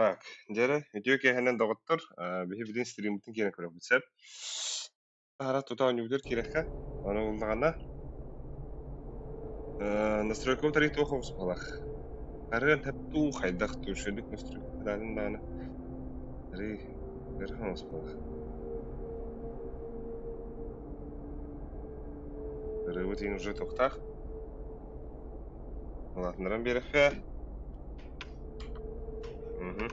Так, дьэрэ, үтүө киэһэнэн доҕоттор, биһи билин стриммытын киирэн көрөбүт сөп. Аһара тута оонньуубутугар киирэххэ, ону буллаҕына, настройкабыт арый туох оҕус буолах. Арыан таптуу хайдах туу, шүлүк настройка даҕаны даҕаны арый ыарахан оҕус буолах. Ырыабыт иһин уже туохтаах. Улаатыннаран биэрэххэ. Мгм.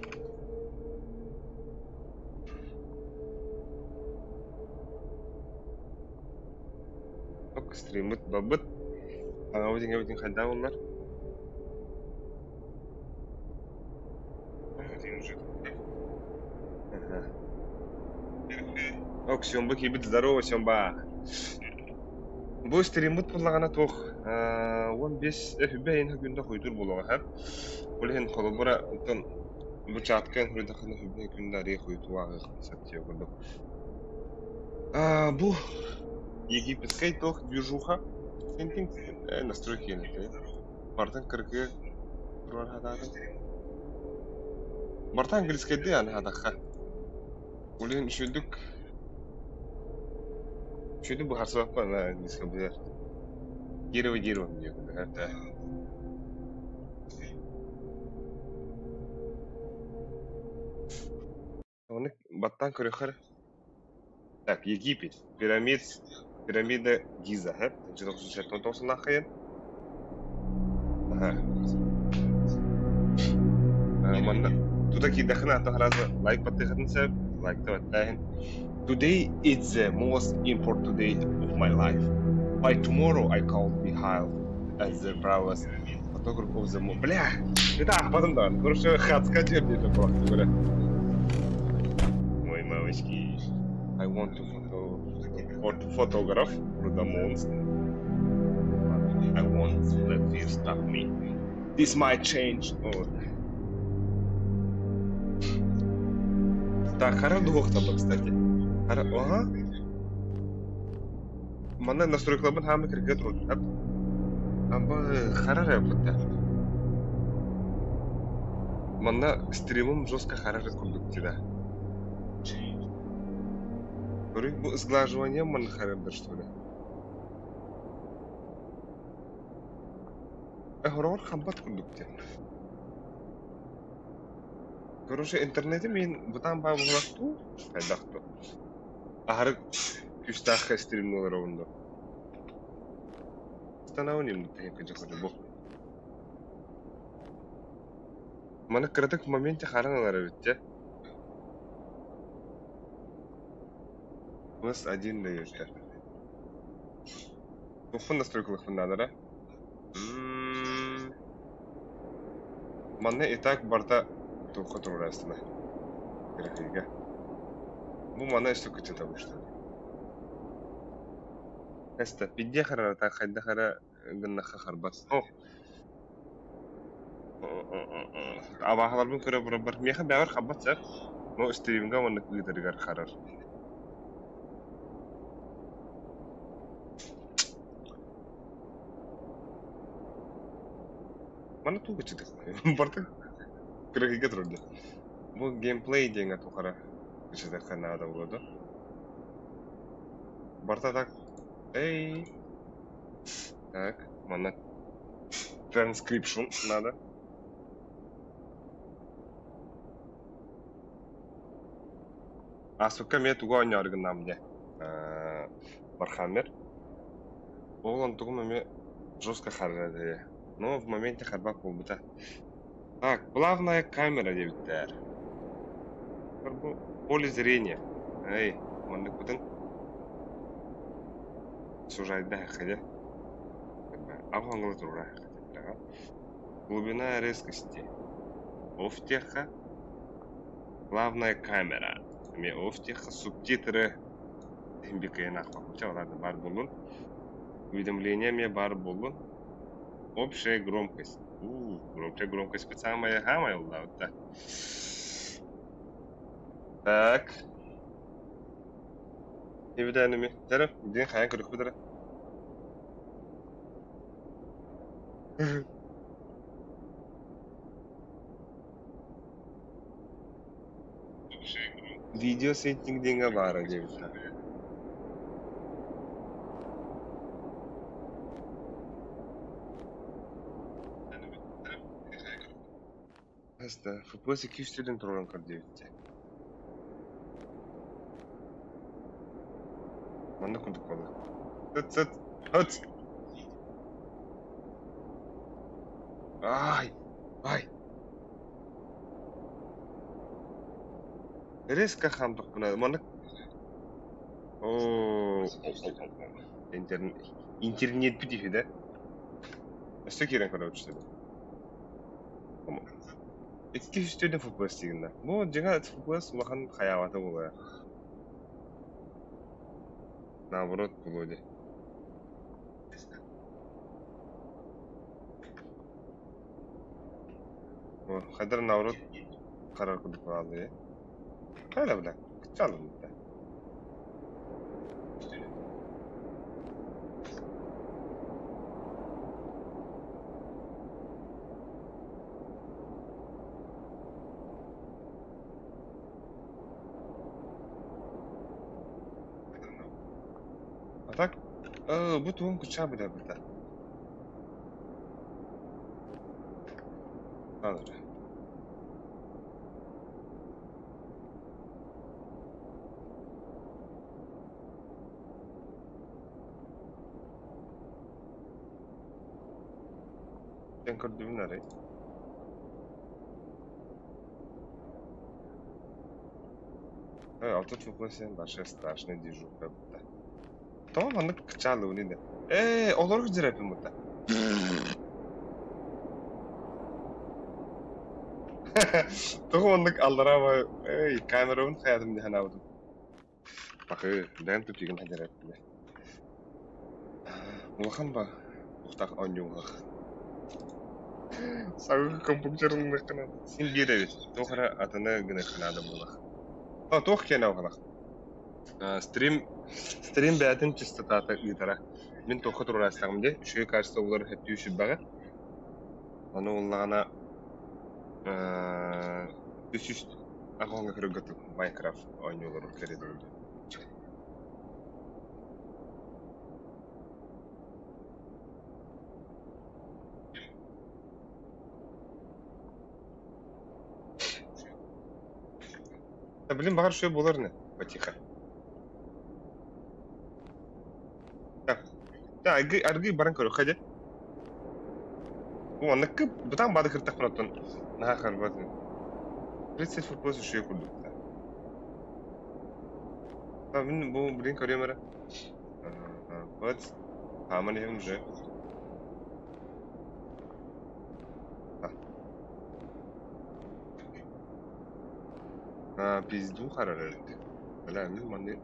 Ок, стриммыт барбыт. Аҕабыт иҥэбитин хайдах буллар? Ага. Ок, Сёмба киирбит. Здорово, Сёмба. Бу стриммыт буоллаҕына туох 15 үбэ иһин күндэ хойдур буолуоҕа һэ. Ол иһин холобура оттон бу чатка хоруйдаххына үбэ күндэ арыый хойутуу ааҕыахпын сөп диэх курдук. Бу египетскэй туох движуха сентин настройки Бартан кыргыы туруор хатаатым. Бартан английскайдыы аны хатахха. Ол иһин үчүгдүк үчүгдүк быһаарсыбаппын английскай быар. Дерево дерево диye курдук. Ону баттаан көрүөххэ эрэ. Так, Египет. Пирамид, пирамида Гиза, һэ? 1969 Аха. Манна тута киирдэххинэ ата сразу лайк баттыаххытын сөп, лайкта баттааһын. Today is the most important day of my life. By tomorrow I called Mikhail as the bravest photographer of the moon. Бля, это аахпатым даҕаны. Короче, хацка диэн буолахтыы Ой, мамочки. I want to photo photograph for the moons. I won't let fear stop me. This might change. Oh. Так, хара дуһуохталла, кстати. Хара, ага. Манна настройкаларбын хаамы киргэ турдум. Аба хара эрэ бутта. Манна стримым жестко харар курдук дии Көрүҥ, бу сглаживание манна харардар что ли? Хороҕор хампат курдук дии. Короче, интернети мин бытаан баа буолар дуу, хайдах дуу. Аһары күүстээххэ стримныы олоробун дуо? Станабын бу. Маны кыратык в моменте харан ылар эбит дьэ. Плюс один даете. Туохпун настройкалыахпын наада эрэ? Манна и так барыта туохха туруораастына Кыракыйга. Бу маны өссө кыччатабын что ли? Эстэ, пиздец харарата хайдах эрэ гыннахха харбас. О! Абааһыларбын көрө барарбар миэхэ бэйэбэр харбат сэр. Но стримҥа маннык ыытарыгар харар. Манна туох кыччатык барыта кыракыйга турар дии. Бу геймплей диэҥҥэ туох эрэ кыччатыахха наада буолуо дуо? Барыта так эй так манна транскрипшн надо. Ааспыкка эмиэ тугу оонньоору гыннаҕым дьэ Вархаммер. Ол онтугум эмиэ жестко харарар Но в моменте харбат буолбута. Так, главная камера диэбиттэр. Бу поле зрения. Эй, манныкпытын сужайдаахха дьэ. Аҕа туруораахха Глубина резкости. Офтеха. Главная камера. Эмиэ офтеха субтитры иһин аахпаппыча баар буоллун. Уведомление эмиэ баар буоллун. Общая громкость. У, громкая громкость самая самая улаатта. Так. Эбитээни дьэ диэн хайаан көрүөхпүт эрэ. Видео сеттинг диэҥҥэ баара диэбиттэр. Хас да FPS 200 туруоран көр диэбиттэр. Маннык курдук буолла. Сыт сыт ыт Ай ай Резко хаамтахпына маннык Оо интернетпит үһү да Өссө киирэн көрөөччү Икки үстүүнү FPS диигиннэ. Бу дьиҥэ FPS улахан хайаабата буолуо. Наоборот буолуо дии. Хайдах наоборот харар курдук бааллыы. Хайда бля, кыччаалым да. А так, бу тугун кыччаа билэбит да. Надо. Эн көрдүбүн арай. Алта FPS большая страшная движуха будто. Тоҕо маннык кыччаалыбын да. Ээ, олору дьирэпин будто. Тоҕо маннык аллараа эй, камерабын хайатым дии санаабытым. Бакы, бэйэм тупигын хадьараппын. Улахан ба ухтах оонньууһах. Саҥа компьютерын Син биир эбит. Туох эрэ атыны гыныахха наада буоллах. А, туох киэнэ уһалах. Стрим стрим бэйэтин частотата ыытара. Мин туохха туруораастаҕым дии, үчүгэй качество булар өттүү сүрбэҕэ. Ону буллаҕына үс аҕыһыҥҥа көрөргө Minecraft оонньууларын кэрийдим. Да, блин, баҕар үчүгэй буолар ини, потихо. Так, да, аргый, аргый баран көрүөххэ дьэ. Манныкка бытаан баады кыртахпын оттон наһаа харбат. 30 FPS үчүгэй курдук. А, мин бу блин көрүөм эрэ. Вот, хааман иһэм уже. А, пизду харар эбит. Бля, мин манны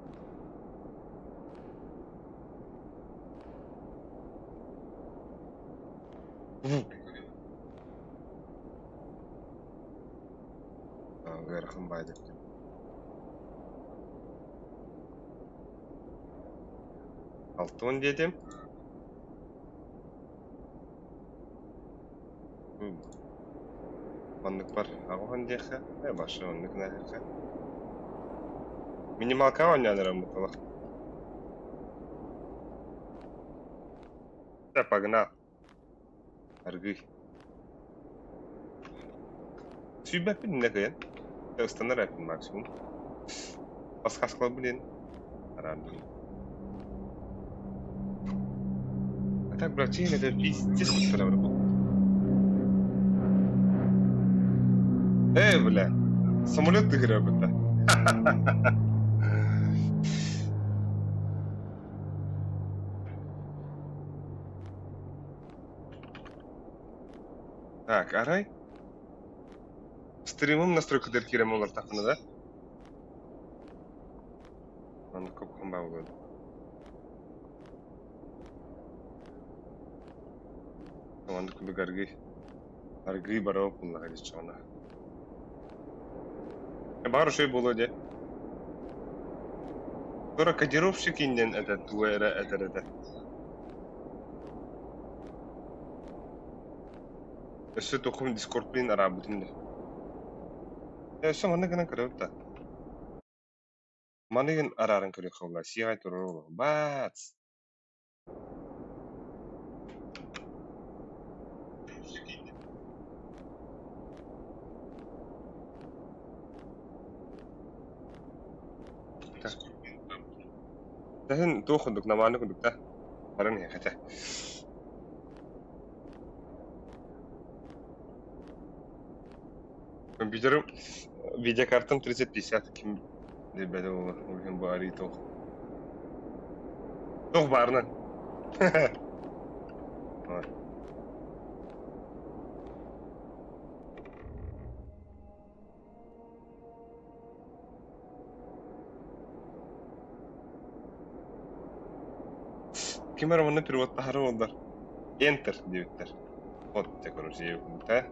ыарахан баайдык. Алтон диэтим. Маннык бар аҕыһан диэххэ, э башы оннук наһыахха. Минималкаҕа оонньоон эрэн буталах. Да, погнал. Аргый. Сүүрбэппин иннэ кыайан. Ыстанар эппин максимум. Подсказкалар блин. Араардым. А так, братин, это пиздец куттара был. Эй, бля. Самолет тыгыра быта. Так, арай. Стримым настройка киирэн олортахпына да? Маннык копхан баа буолуо. Маннык курдук аргый аргый барабы буллаҕа диччоҕуна. Баар үчүгэй буолуо дии. Тура кодировщик иннин этэ тугу эрэ этэр этэ. Өссө тухум дискордпун араабытым да. Өссө маннык гынан көрөбүт да. Маныгын арааран көрүөххэ буолла, сиэҕэй турар олох. Бац! Таһын туох курдук, намааны курдук да баран иһиэхэ этэ. Компьютерым видеокартам 3050 ким билбэтэ буолуо, ол иһин бу арыы туох туох баарынан. Ким эрэ манна переводтаһара буоллар Enter диэбиттэр. Вот дьэ короче да.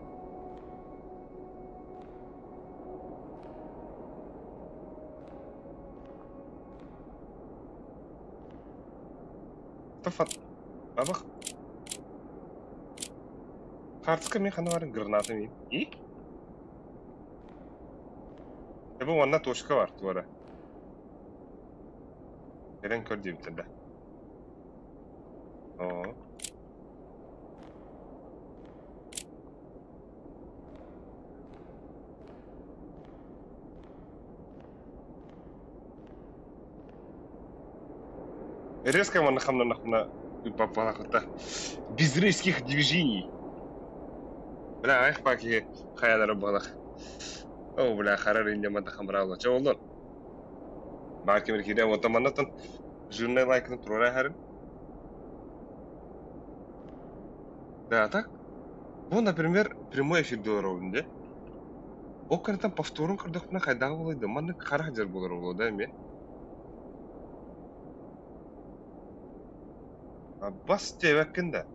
Абах Хаартыска мин ханна барын граната мин. И? Бу манна точка бар туора. Кэлэн көр диэбиттэр да. Оо. Резко манна хамнаннахпына ыппаппалахыта. Без резких движений. Бля, ах паки хаялары балах. О, бля, харар инде хамрала. Чэ олор. Баар кимир киирэ оттон маннаттан жирный лайкын туруора харын. Да, а так? Бу, например, прямой эфир доллар де. Ол кэнниттэн повторун көрдөхпүнэ хайдах буолуой да маннык харах дьар буолар буолуо да эмиэ. Бас диэбэккин да.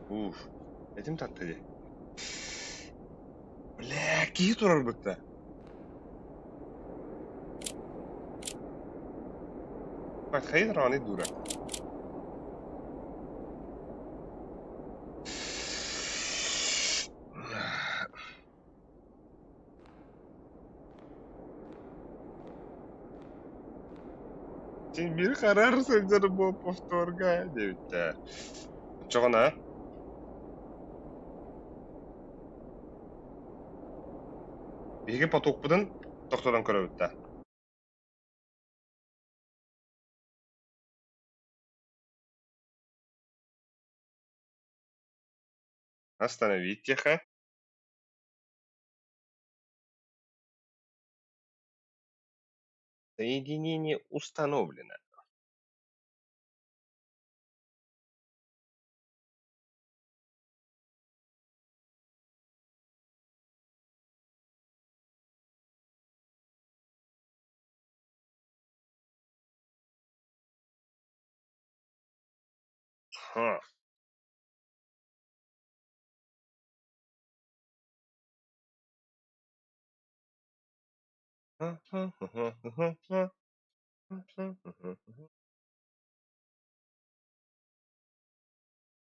Уф, этим татты дии. Бля, киһи турар бытта. Хайы раны дура. Син биир харар сылдьар буо повторга диэбиттэр. Оччоҕуна биһиги потокпутун тохтотон көрөбүт да. Остановить тихо. Соединение установлено. Ха.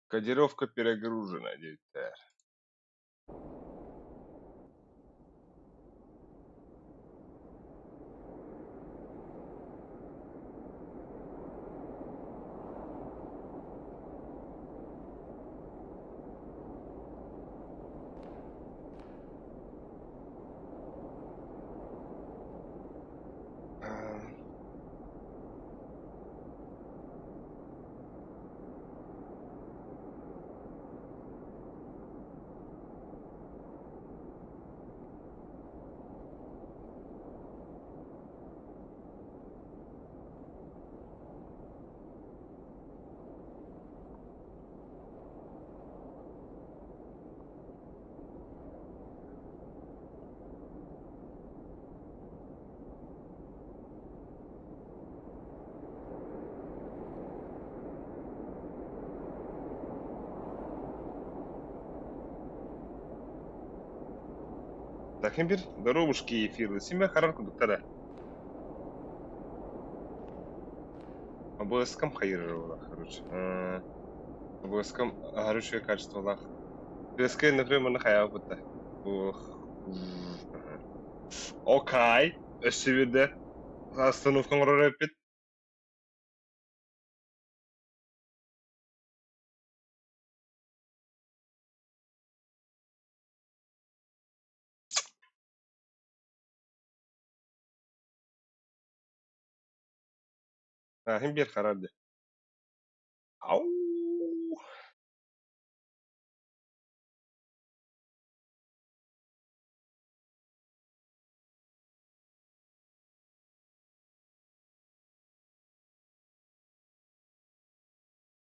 Кодировка перегружена, диэбиттэр. Дахин бир здоровушки эфиры. Семья харар кудуктара. ОБС-кам хайырыр короче. ОБС-кам хорошее качестволаах. Тыаска например манна хайаабыт да. Окей. Өссө биирдэ остановка оҥорор эппит. Ааһын биэр харар дии. Ау!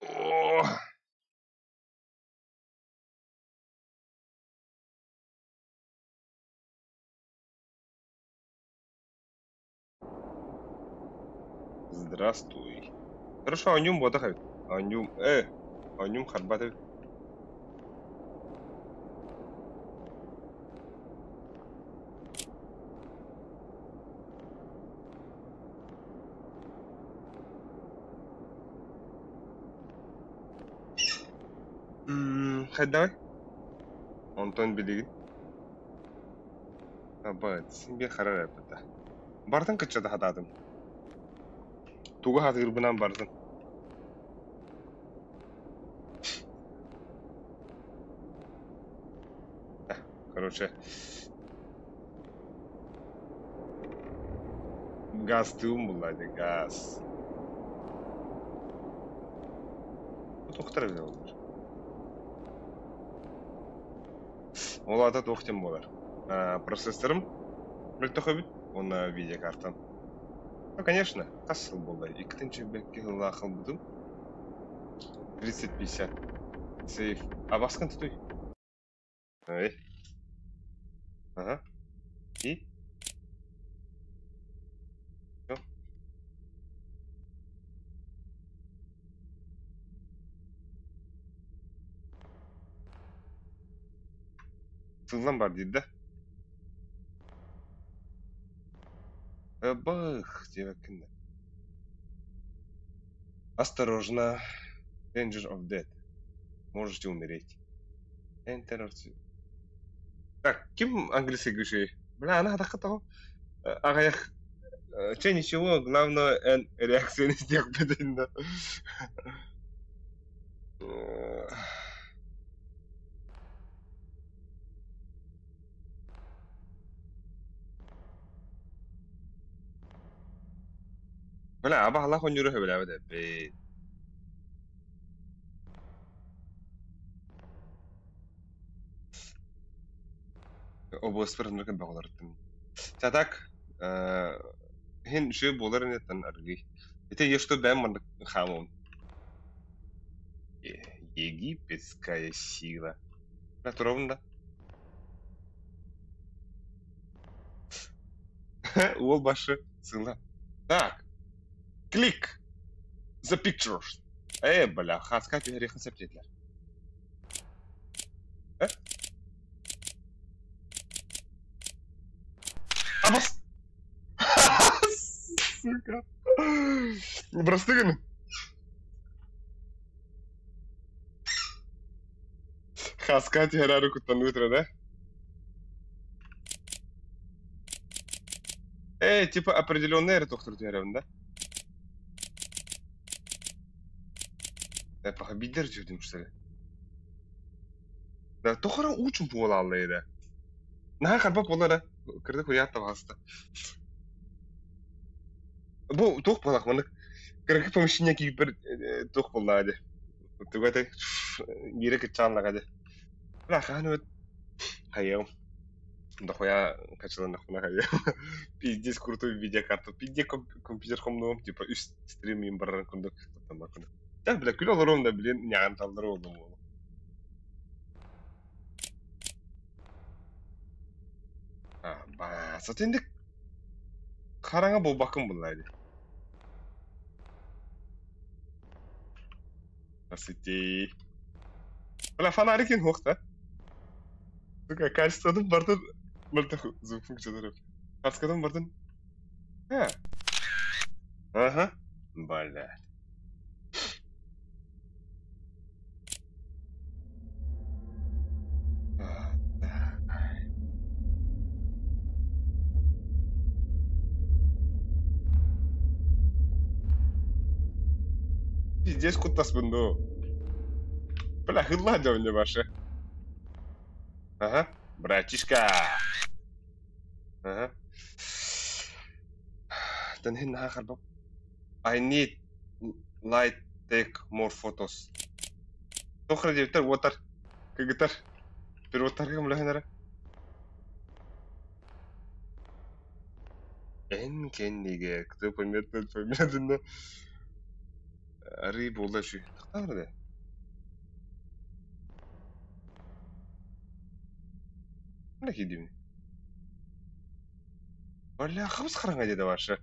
О! Здравствуй. Хорошо, оонньуум буотах эбит. Оонньуум, оонньуум харбат эбит. Хайдаҕый? Онтон билигин Абат, син биир хара эрэ да. Барытын кыччата сатаатым. Тугу сатыырбынан барытын. Короче, газ тыым булла дии, газ. Туохтар эбитэ буоллар. Ол аата туох диэн буолар? Процессорым мөлтөх эбит уонна видеокартам. Ну, конечно, хас сыл буолла? Иккитинчи бэкки сыллаах ылбытым. 30-50. Сейф. А баскын тутуй. Эй. Ага. И? Всё. Сыллан бар диир да? Бах диэбэккин да. Осторожно, danger of death. Можете умереть. Enter Так, ким английский үчүгэй? Бля, аны хатахха тоҕо аҕыйах чэ ничего, главное эн реакцияны истиэхпитин да. Бля, абаһалаах оонньууру сөбүлээбэт эбит. Обуоспар оннук элбэх олордум. Чэ так, иһин үчүгэй буолар инниттэн аргыый. Ити я что бэйэм маннык хаамабын. Египетская сила. Бля, туробун да? Уол башы сыла. Так, клик. The pictures. Бля, хаска түһэриэххин сөп диэтилэр. Э? Абас! Сука. Бырастыы гын. Хаска түһэрээри куттаныы турар, э? Типа определенный эрэ тохтор түһэрэбин да? Пока биирдэр түһэрдим что ли? Да, тоҕо уучум буолаалла эрэ. Наһаа харбап буолар э. Кырдык хуйаат табаҕаста. Бу туох буолах маннык кыракый помещение киирбэр туох буоллаҕа дии. Туга этэй биирэ кыччааннаҕа дии. Бля, хаһан эбит хайыам. Дохуя хачыланнахпына хайыам. Пиздец крутой видеокарта. Пиздец компьютер хомнуом, типа үс стримим барарын курдук. Да, бля, күл олоруом да, блин, ньаҕан таллар буоллум буолу. Бааса тиндик хараҥа буолбаккын буллаа дии. Здравствуйте. Бля, фонарик суох да? Сука, качествотын бартын мөлтөх звук функциялары. Качествотын бартын. Ха. Ага. Бля. Пиздец куттаспын дуу. Бля, хылла дьэ башы. Ага, братишка. Ага. Тэн наха харбап. I need light take more photos. Тохра диэбиттэр уотар кыгытар пилоттарга көмөлөһөн эрэ. Эн кэннигэ кто поймет, тот поймет инна. Арыы буолла үчүгэй. Тахтаан эрэ. Ханна киирдибин? Бля, хабыс хараҥа диэтэ Маша.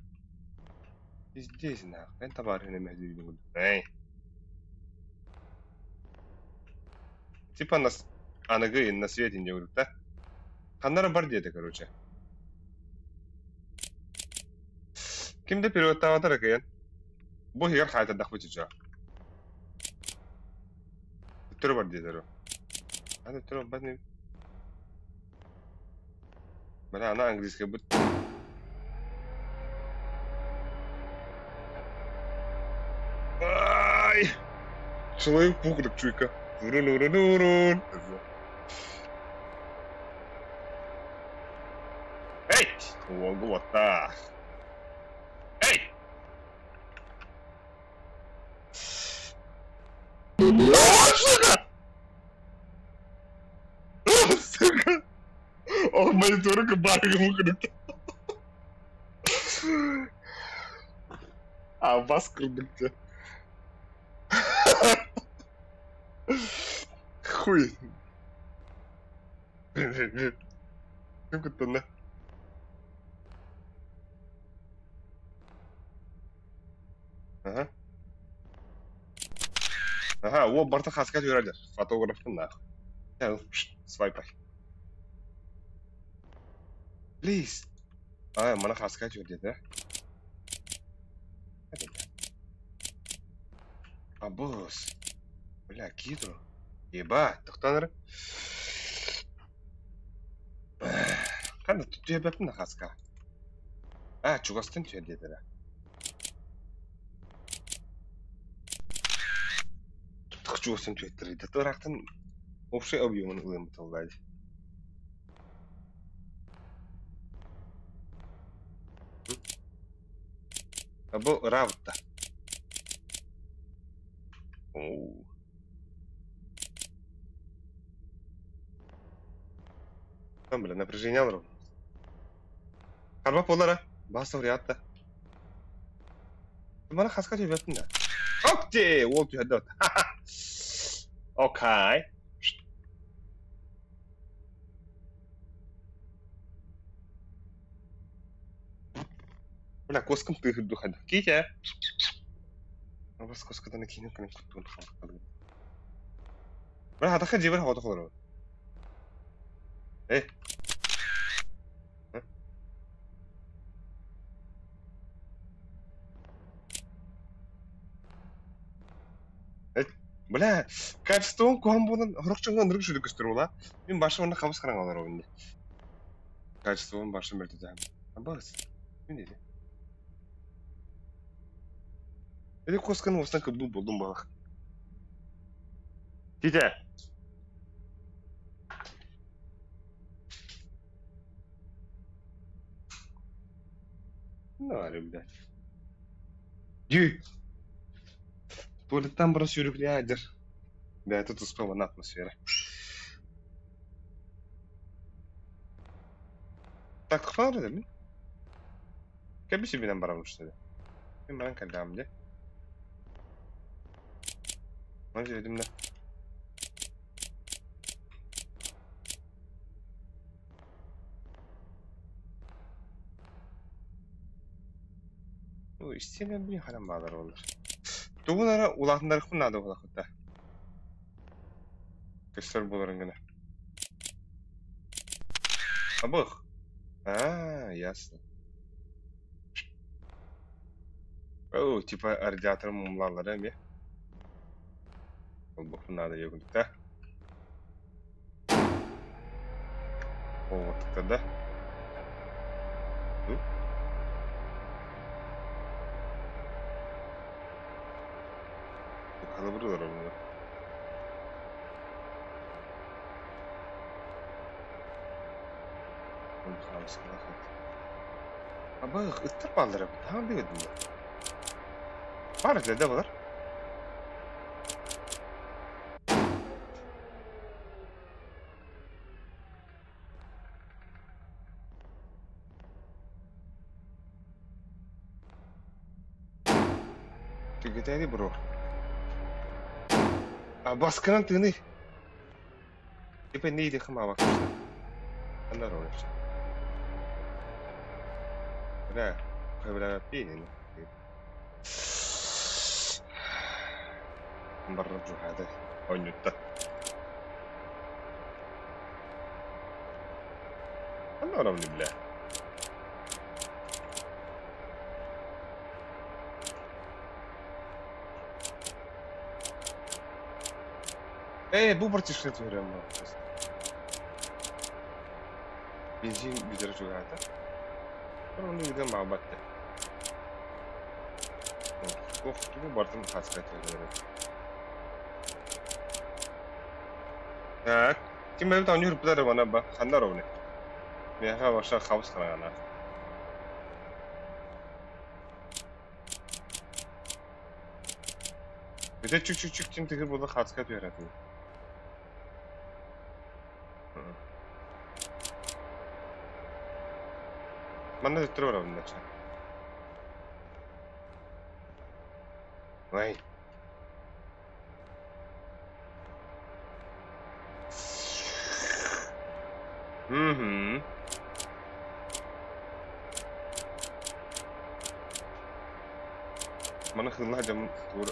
Пиздец нахуй. Эн табаарыһын эмэһдиигин курдук. Эй. Типа нас аныгы на свете не курдук да? Ханна эрэ бар диэтэ короче. Ким да переводтаабатар кыйан. Бу иһигэр хаайтардахпыт чуча. Төттөрү бар диэтэр. А төттөрү барбат ини. Бля, ана английский быт. Ай! Человек-паук курдук чуйка. Турун-урун-урун. Эй! Уолгу уоттаах. Эй! Сука! Сука! Ол монитору кыбаарыгы курдук. А вас курдук дьэ. Хуй. Ким куттанна? Аха. Аха, уол барыта хаска түһэрэллэр. Фотографтан наах. Свайпай. Please. Аа, мана хаска түһэр диэтэ. Абыс. Бля, кииру. Ебать, тохтоон эрэ. Ханна түһэрбэппин да хаска. Аа, чугастан түһэр диэтэ. Чугастан түһэттэрийдэ. Ыраахтан общий объемун ылыам бытыллаай. Бу ыраабытта. Оо. Там, бля, напряжение алыр. Харбап болар, а? Бас вариант Мана хаска түһэппин да. Окей, ол түһэрдэ. Окей. Бля, коскам тыһырду хада. Китя. Абас коскадан киинин кэнин куттуун хаалбыт. Бля, хатаха дьиэбэр хоҕото олоробун. Эй. Бля, качеством куһаҕан буолан сорох дьоҥҥо ынырык үчүгэй көстөр буолаа. Мин башым онно хабыс хараҥа олоробун дии. Качеством башым мөлтөтөһөн. Абас. Мин диэтэ. Эти куосканы уостан кыбдуу буолдум буолах. Титэ. Ну, блядь. Дүү. Туалеттан бара сүүрүклээн Бэйэтэ туспа манна атмосфера. Так хвалит мин. Кэбис билэн барабын что ли? Мин баран кэллэҕим дии. Маны дьиэдим да. Бу истиэнэ били ханан баалар буоллар. Тугун эрэ улаатыннарыахпын наада буоллахпыт да. Көстөр буоларын гына. Абых. А, ясно. О, типа радиатор мумлаллара эмиэ. Холбохпун наада диэбит да. Оҕотуктар да. Халабыр олоробун. Абы ыттар бааллар эбит. Хаһан билбэтим. Баар этэ да балар. Түгэтээри бро. А баскынан тыыный. Типа не иди хама Анна роль. Бля, бля, пенин. Барра хада. Ойнутта. Анна роль, бля. Э, бу бартишка түһэрэн Бензин бүтэрэ чугаһаата. Оны бүтэн баҕарбат да. Туох тугу бартын хаска түһэрэр. Так, ким бэйбит оонньуур билэр бана ба ханна ровны. Миэхэ вообще хабыс хараҕана. Бүтэ чүк-чүк-чүк тин тыгыр буолла хаска түһэрэтин. Манна төттөрү барабын да чэ. Ой. Мгм. Маны хылла дьамын тура.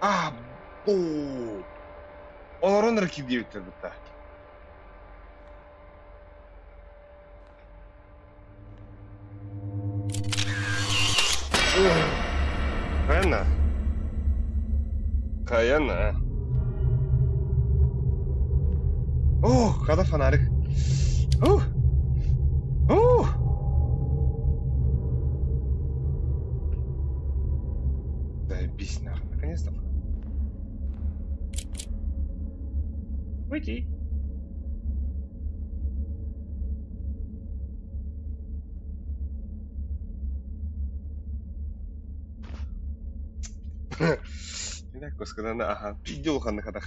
А, бу. Олорон эрэ киирдиэбиттэр бытта. Хайана? Хайана? О, хата фонарик. О! О! Заебись нахуй, наконец-то. Уйди. Koska aha, пидел хана хата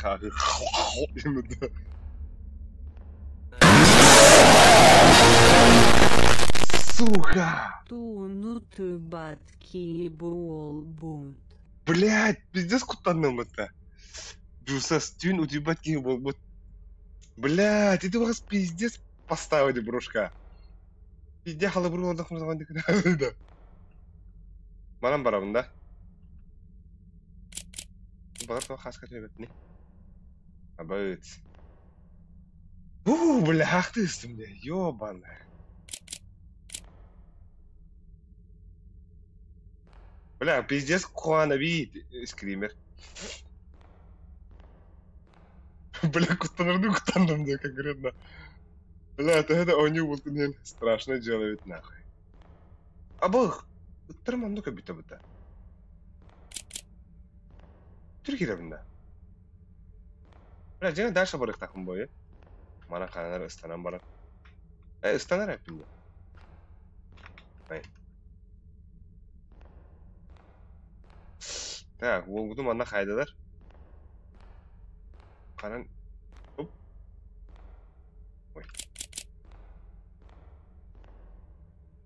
Сука! Блять, пиздец куттанным это. Жусас түүн утуйбат киһи буолбут. Блять, это вас пиздец поставили, брошка. Пиздец халабыр да. Манан барабын да. Балар туох хаска түбэтини. Абыт. У, бля, ах ты бля, ёбаная. Бля, пиздец куана вид, скример. Бля, куттанырды куттанным да конкретно. Бля, это это они вот не страшное дело ведь нахуй. Абых, ыттарым оннук эбитэ быта. Түркирэбин да. Бля, дьиҥэ дальше барыахтаахпын буолуо. Мана ханан эрэ ыстанан баран. Э, ыстанар эппин дуо? Ай. Так, уолгутум манна хайдалар? Ханан... Оп. Ой.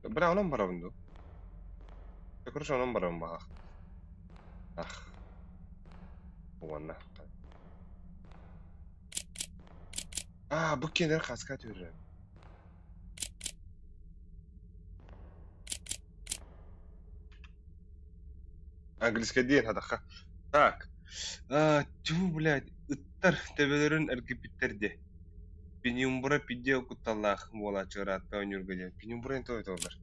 Бля, онон барабын дуо? Короче, онон барабын баҕах. Ах. Уонна. А, бу киэнэр хаска түһэрэ. Английский диэн хатахха. Так. А, тьфу, блядь, ыттар төбөлөрүн эргиппиттэр дии. Пенумбра пидео кутталлаах буолааччы ыраатта оонньуурга диэн. Пенумбра эн тоҕо олар?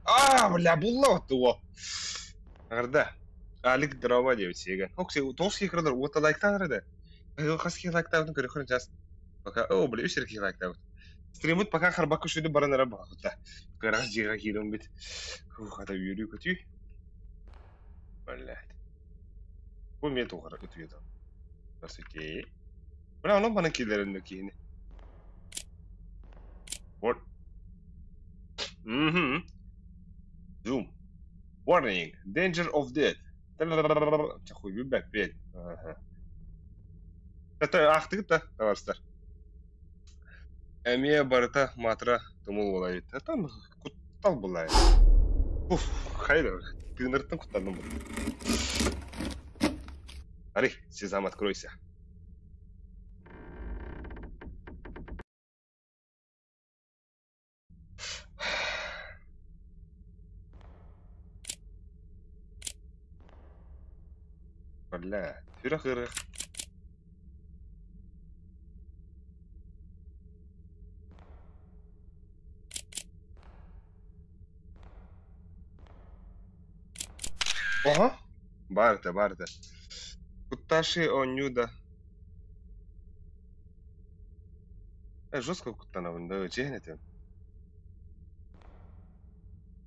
А, бля, булла вот Аҕарда. Алик здорово диэбит сиэгэн. Окси, тоҕус киһи көрөлөр, уота лайктаан эрэ да. Хас киһи лайктаабытын көрүөххүн час. Пока, о, бля, үс эрэ киһи лайктаабыт. Стриммут пока харбакка сүдү баран эрэ буолбута. Кыра дьиэҕэ киирэммит. Хата үөрүү-көтүү. Блядь. Бу эмиэ туох эрэ ытыйда. Здравствуйте. Бля, онон манан киллэрэн киһини. Вот. Мгм. Zoom. Warning. Danger of death. Чэ, хуй билбэппин. Аха. Это аахтыгыт да, табаарыстар? Эмиэ барыта маатыра тумул буолайыт. Это куттал булай. Уф, хайда, тыыныртан куттанным бу. Ари, сезам, откройся. Бля, сүрэх ырых. Оһо, баар этэ, баар этэ. Кутташи оонньуу да. Жестко куттанабын да, чиһин этим.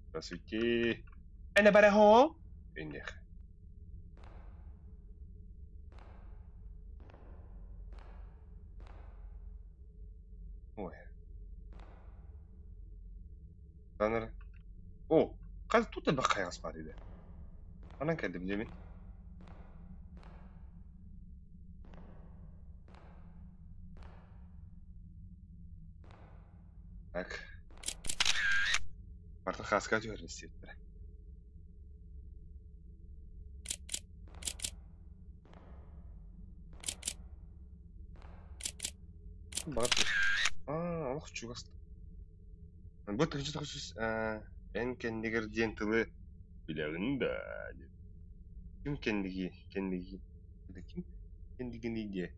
Здравствуйте. Anybody home? Инних. Ой. Таныр. О, хас тут элбэх хайаҕас баар этэ. Ханан кэллим дьэ мин? Так. Барыта хааска түһэрин истиэхтэрэ. Баҕар Аа, олох чугас. Бу тыһыынча эн кэннигэр диэн тылы билэҕин да диэн. Ким кэнниги кэнниги ким кэннигиний диэ?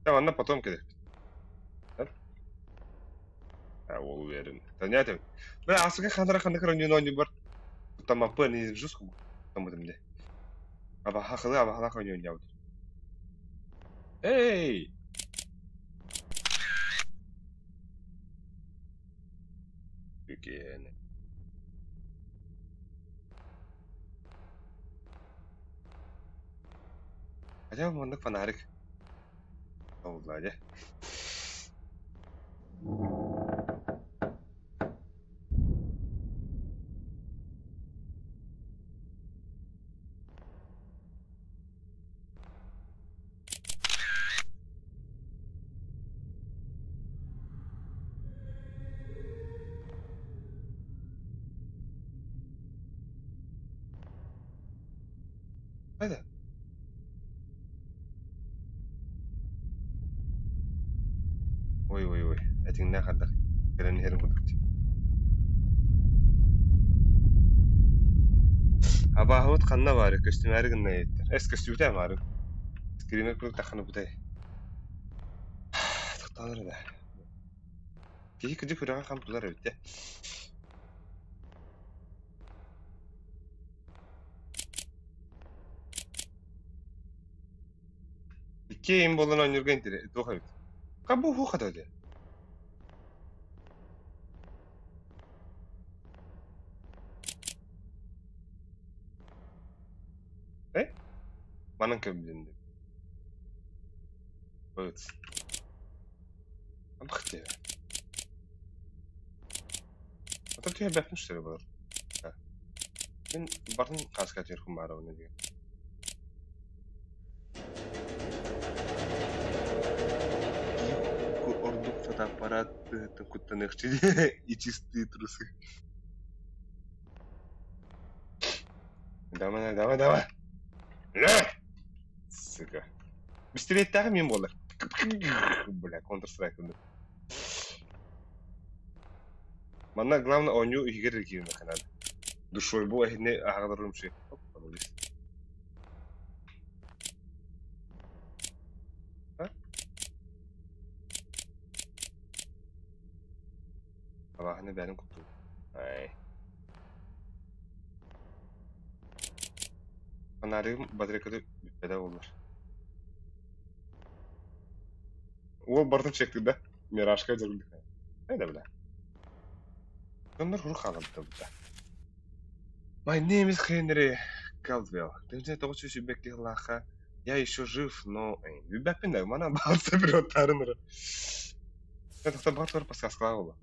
Манна потом кэлэппит. А, ол уверен. Понятно. Бля, асыга ханара ханнык оонньууну оонньуубар куттаммаппын жестко куттаммытым дии. Абаһа абаһалаах оонньуу оонньообут. Эй! Үкиэн. Хотя бы маннык фонарик. Олла дьэ. Хайда? Ой ой ой, этиҥнээх ардах кэлэн иһэрин курдук дии. Абааһыбыт ханна баарый, көстүмээри гынна эбиттэр. Эс көстүбүтэ баарын. Скример курдук таххана бүтэй. Тохтоон эрэ. Киһи кырдьык үрэҕи хам тулар эбит ээ. Икки им буолан оонньуурга интире туох эбит. Хабу хата диэн. Э? Манан көбүлүндүм. Быт. Абахте. Ата түһэрбэппин что ли былыр? Мин барын хааска түһэрхум баарабын диэн. Ордук фотоаппарат куттаныахчы и чистые трусы. Давай, давай, давай. Сука. Бистилеттээх мин буолар. Бля, Counter-Strike. Манна главное оонньуу иһигэр киириэххэ наада. Душой бу эһини аһаҕаларым ши. Абааһыны бэйэни куттуу. Ай. Фонаригым батарейката бүппэтэ буоллар. Уол барытын чектир да? Миражка дьарык. Э да бля. Дьоннор хурук хаалабыта быта. My name is Henry Caldwell. 1922 сыллаахха я еще жив, но билбэппин да, манан баалса переводтарын ыры. Это бар подсказкалаах буолла.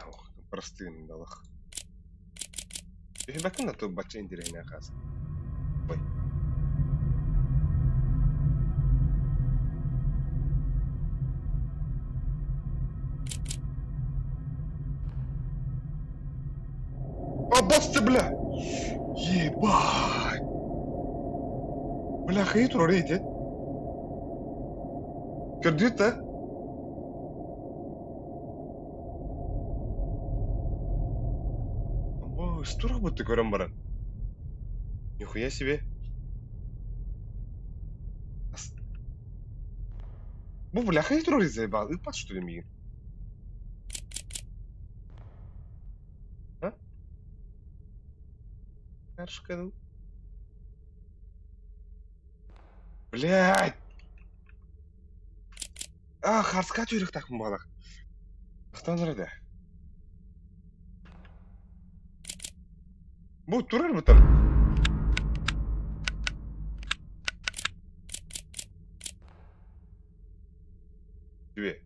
Ох, простым далах. Билбэккин да тыл бачча интэриэһинэй хаас. Ой. А басты, бля! Ебать! Бля, хайы турар ити? Көрдүт да? О, что будто көрөн баран. Нихуя себе. Бу бля хайы турар заебал. Ыппат что ли миигин? А? Каршка. Блядь! А, харска түөрөхтаахпын буолах. Ахтан эрэ. Бу турар бутан. Түбе.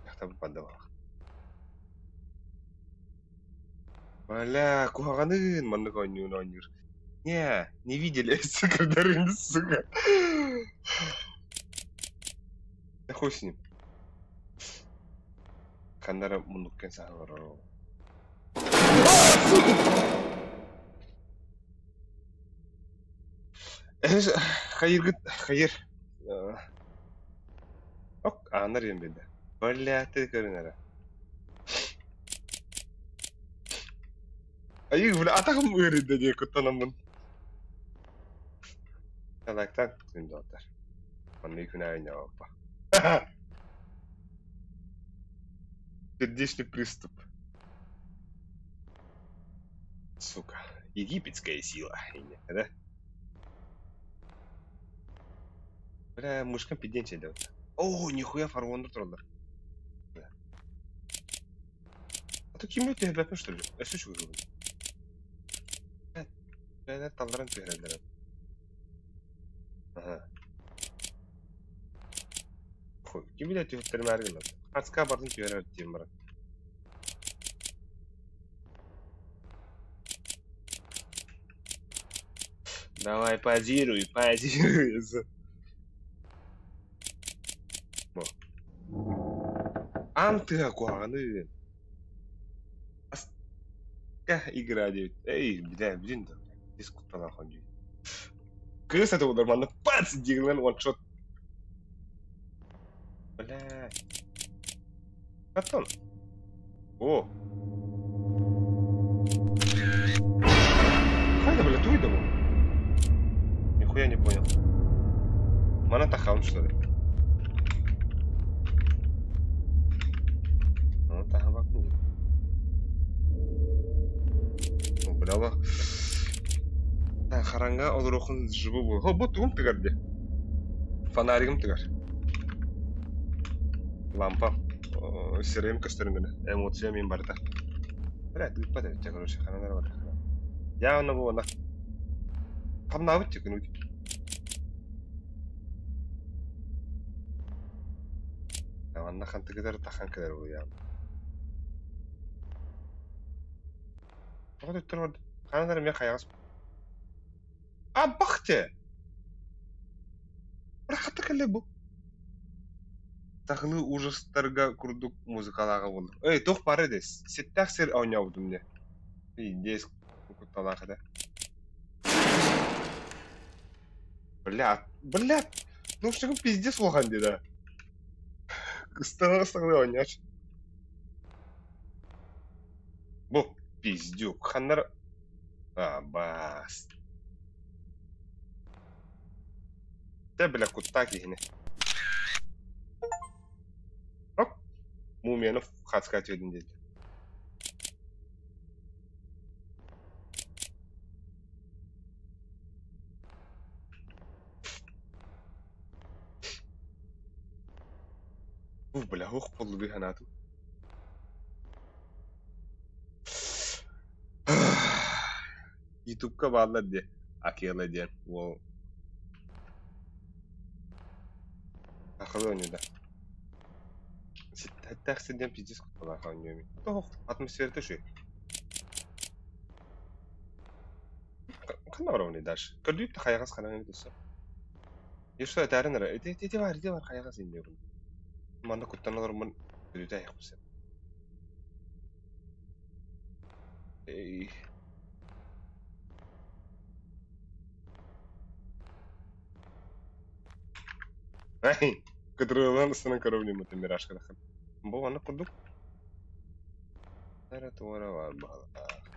Яхтабыт бандалаах. Бля, куһаҕанын маннык оонньуун оонньуур. Не, не видели, сука, дарын, сука. Да хуй с ним. Ханнара муннуккен саһан олорор. Хайыргыт, хайыр. Ок, аанар диэн биэрдэ. Бля, ты көрүн эрэ. Айыы, бля, атаҕым ыарыйда диye куттанаммын. Талактан күн доҕоттор. Маннык күн аайы ньаҕаппа. Сердечный приступ. Сука. Египетская сила. Да? Бля, мышкам пиденче делать. О, нихуя фараондар тураллар. А то ким түһэрбэппин что ли? Өссө үчүгэй. Бля, талларан түһэрэллэр. Ага. Хуй, ким билэ түһэттэримээри гыннар. Ацка бардын түһэрэр диэн баран. Давай, позируй, позируй. Бо. Аан тыа куһаҕаны. Аска игра диэбит. Эй, бля, блин да. Дискутталаах дии. Кыыс это удар манна пац диигинэн one-shot. Бля. Катон. О. Хайда, бля, туй да бу? Нихуя не понял. Мана тахам, что ли? Мана тахам бак. Бля, хараҥа олоруохун живу буол. Хо, бу тугум тыгар дии. Фонаригым тыгар. Лампа. Сирэйим көстөрүн гына. Эмоция мин барыта. Бля, тыыппат эбит, короче, ханан бар. Явно бу она. Хамнаабыт тикин Манна хантыгыдар тахан кэлэр бу явно. Тоҕо төттөр бар. Ханан эрэ эмиэ хайаҕас. А, бахте! Хата кэллэ бу. Сахалыы ужастарга курдук музыкалааҕа буолар. Эй, туох баар эдес? Ситтээх сир оонньообутум дьэ. Пиздец, кутталаах этэ. Бля, бля, ну что пиздец улахан дии да. Ыстаҕа оонньооч. Бу пиздюк. Ханнар... А, бас. Тэ бля куттаа киһини. Оп. Мумияны хаска түөдүн диэти. Ух, бля, ух, буолла дии санаатым. Ютубка бааллар дии, Акела диэн уол сахалыы оонньуута. Ситтээх сирдэн пиздец кутталаах оонньуу эбит. Тоһох атмосферата үчүгэй. Ханна барабыный дальше? Көрдүүр да хайаҕас ханан эбит өссө. И что этээрин эрэ ити ити баар ити баар хайаҕас иннибин. Манна куттан олороммун бүдүтэ айахпын сөп. Эй. Эй, кытырыылаан ыстанан көрөбүн иммитин миражкалахан. Бу маннык курдук. Эрэ туора баар баһылаах.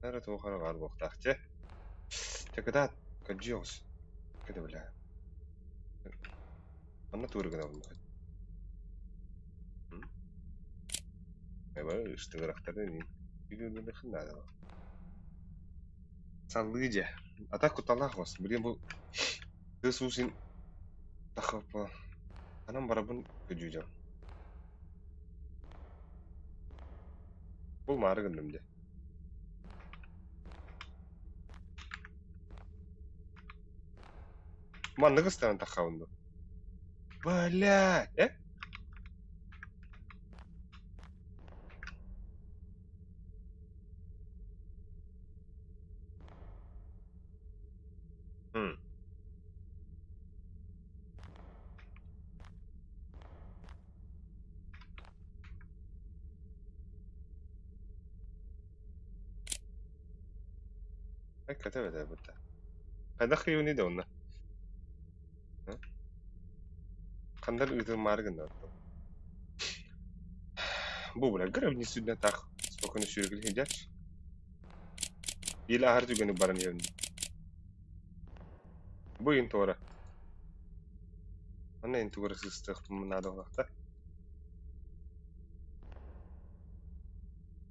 Эрэ туох эрэ баар буолуохтаах чэ. Чэ кытаат, көрдьүй оҕус. Кэдэ бля. Манна туора гынабын Саллыы дьэ. А так кутталлаах оҕус. Блин бу тыас уус ин тахапа ханан барабын көдьүүдьэм. Бу маары гынным дьэ. Маннык ыстанан таххабын дуо? Блядь, э? М. Кэтэ бытта. Хайдах кыйыбыный да онно? Хандар ыытылмаары гынна Бу бля гребни сүднэ так спокойно сүүргүл сылдьар. Или аһар түгэни баран иһэбин. Бу ин туора. Манна ин тугара сыстыахпын наада буоллахта.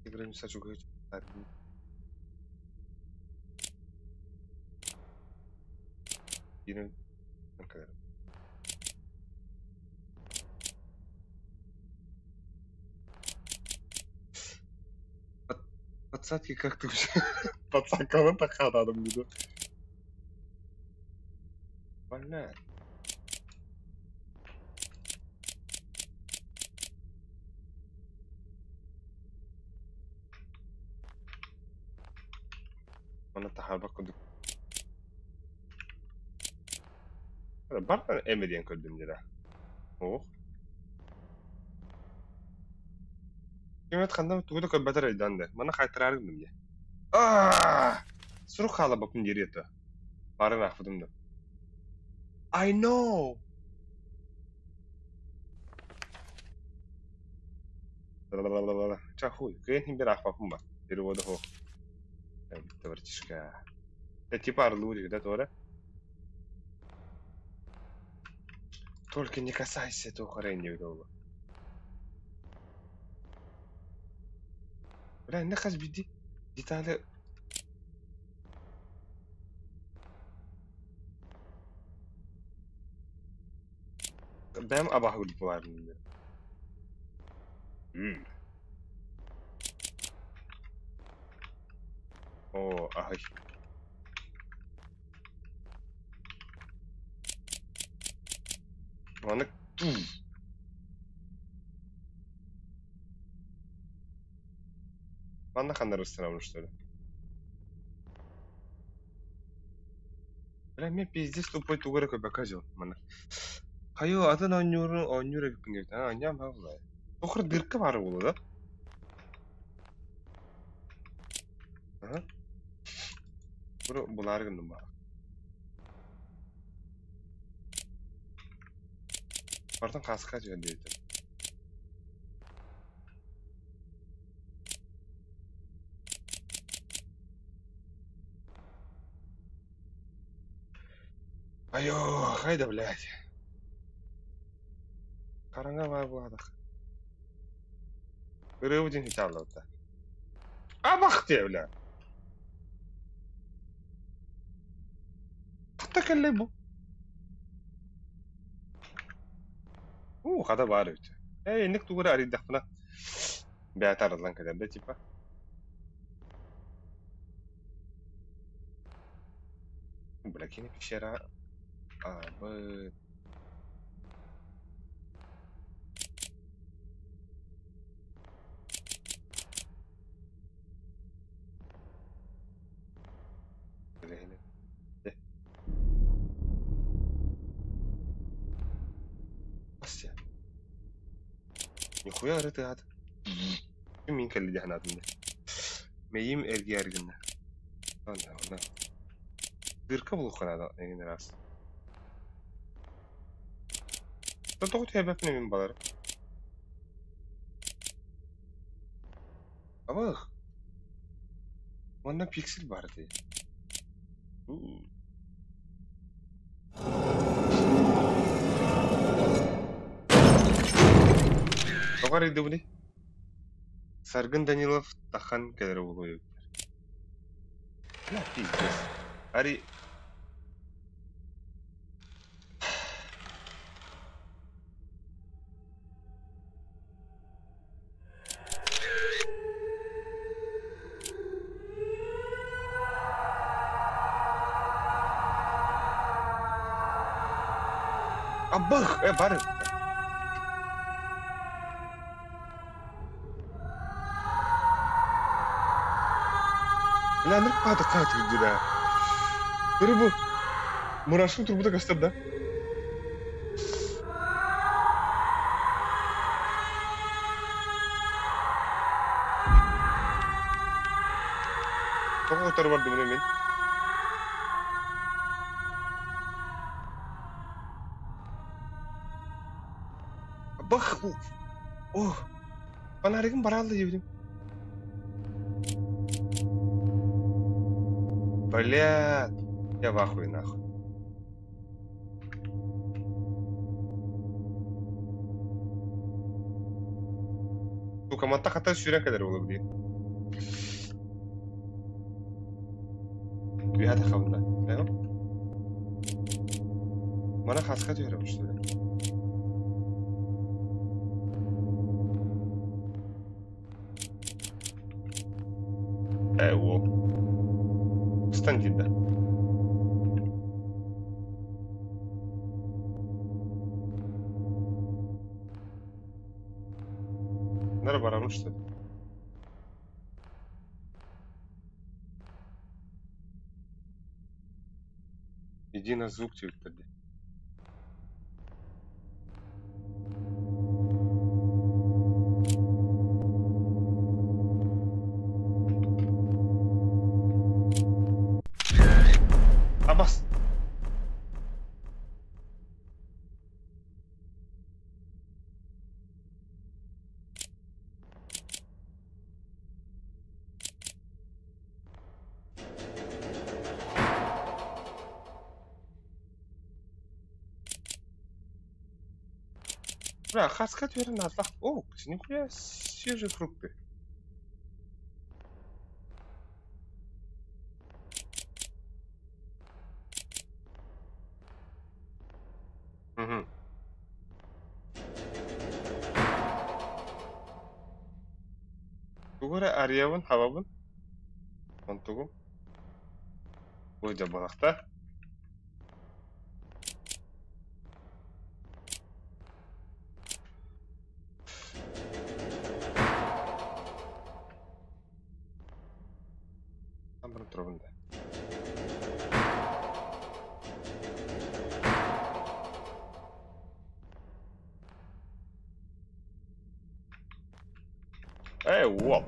Граница чугас Подсадки как ты вообще? Подсадканы тахаададым диде. Бля. Манна таһаарбат курдук. Бартан эмэ диэн көрдүм дьэ. Ох. Кимэт ханна тугу да көрбөтөр өйдөөн да. Манна хаайтараары гынным дьэ. Аа! Сурук хаалабаппын диэри этэ. Баарын аахпытым да. I know! Ча хуй, кыайан иһин бир аахпаппын ба. Перевода суох. Братишка. Типа орлу да, туора? Только не касайся этого хоренья долго. Бля, не хас биди детали бэм абаһы буларым. О, аһый. Маннык Манна ханнары ыстарабын что ли? Бля, мен пиздец тупой тугу эрэ көрбөккө дьыл манна. Хайы атын оонньууру оонньуур эбиппин диэбит. А, оонньоон баҕалай. Тохор дырка баар буолуо да? Аха. Бу булаары гынным баҕа. Бартан хаска түһэн диэбитим. Айоо, хайда, блядь. Хараҥа баар буолаатах. Ырыабыт дьин хитааллабыта. Абах диэ, бля. Ханта кэллэй бу? Уу, хата баар эбит. Ээ, инник тугу эрэ арыйдахпына бэйэтэ арыллан кэлэр да типа. Бля, кини пещера аабыт. Нихуя ырытыһат. Мин кэлли дии санаатым да. Мэйиим эргийэр гынна. Онно, онно. Дырка булуохха наада эҥин араас. Тоҕо түһэрбэппин мин балары. Абых. Манна пиксель баар этэ. Тоҕо арыйдыбыный? Саргын Данилов тахан кэлэрэ буолуо эбиттэр. Бля, пиздец. Ари... Абых! Э, бары! Бля, нырк паата хаатырды да. Көрө бу. Мурашкын турбута көстөр да. Тоҕо утары бардым мин? Бах! О! Фонаригым бараалла диэбитим. Блядь! Я в ахуе нахуй. Сука, манта хата сүүрэн кэлэр буолуо билигин. Түһэ тахабына. Мана хаска түһэрэ что ли? Э, уол. Встань да. Нара барабын, что ли? Иди на звук диэбиттэр дии. Абас! Бля, хаска түһэрин наадалаах. О, нихуя свежие фрукты. Угу. Тугу эрэ арыйабын, хабабын. Онтугум. Ой, дьабалахта. Баран турабын да. Эй, уол!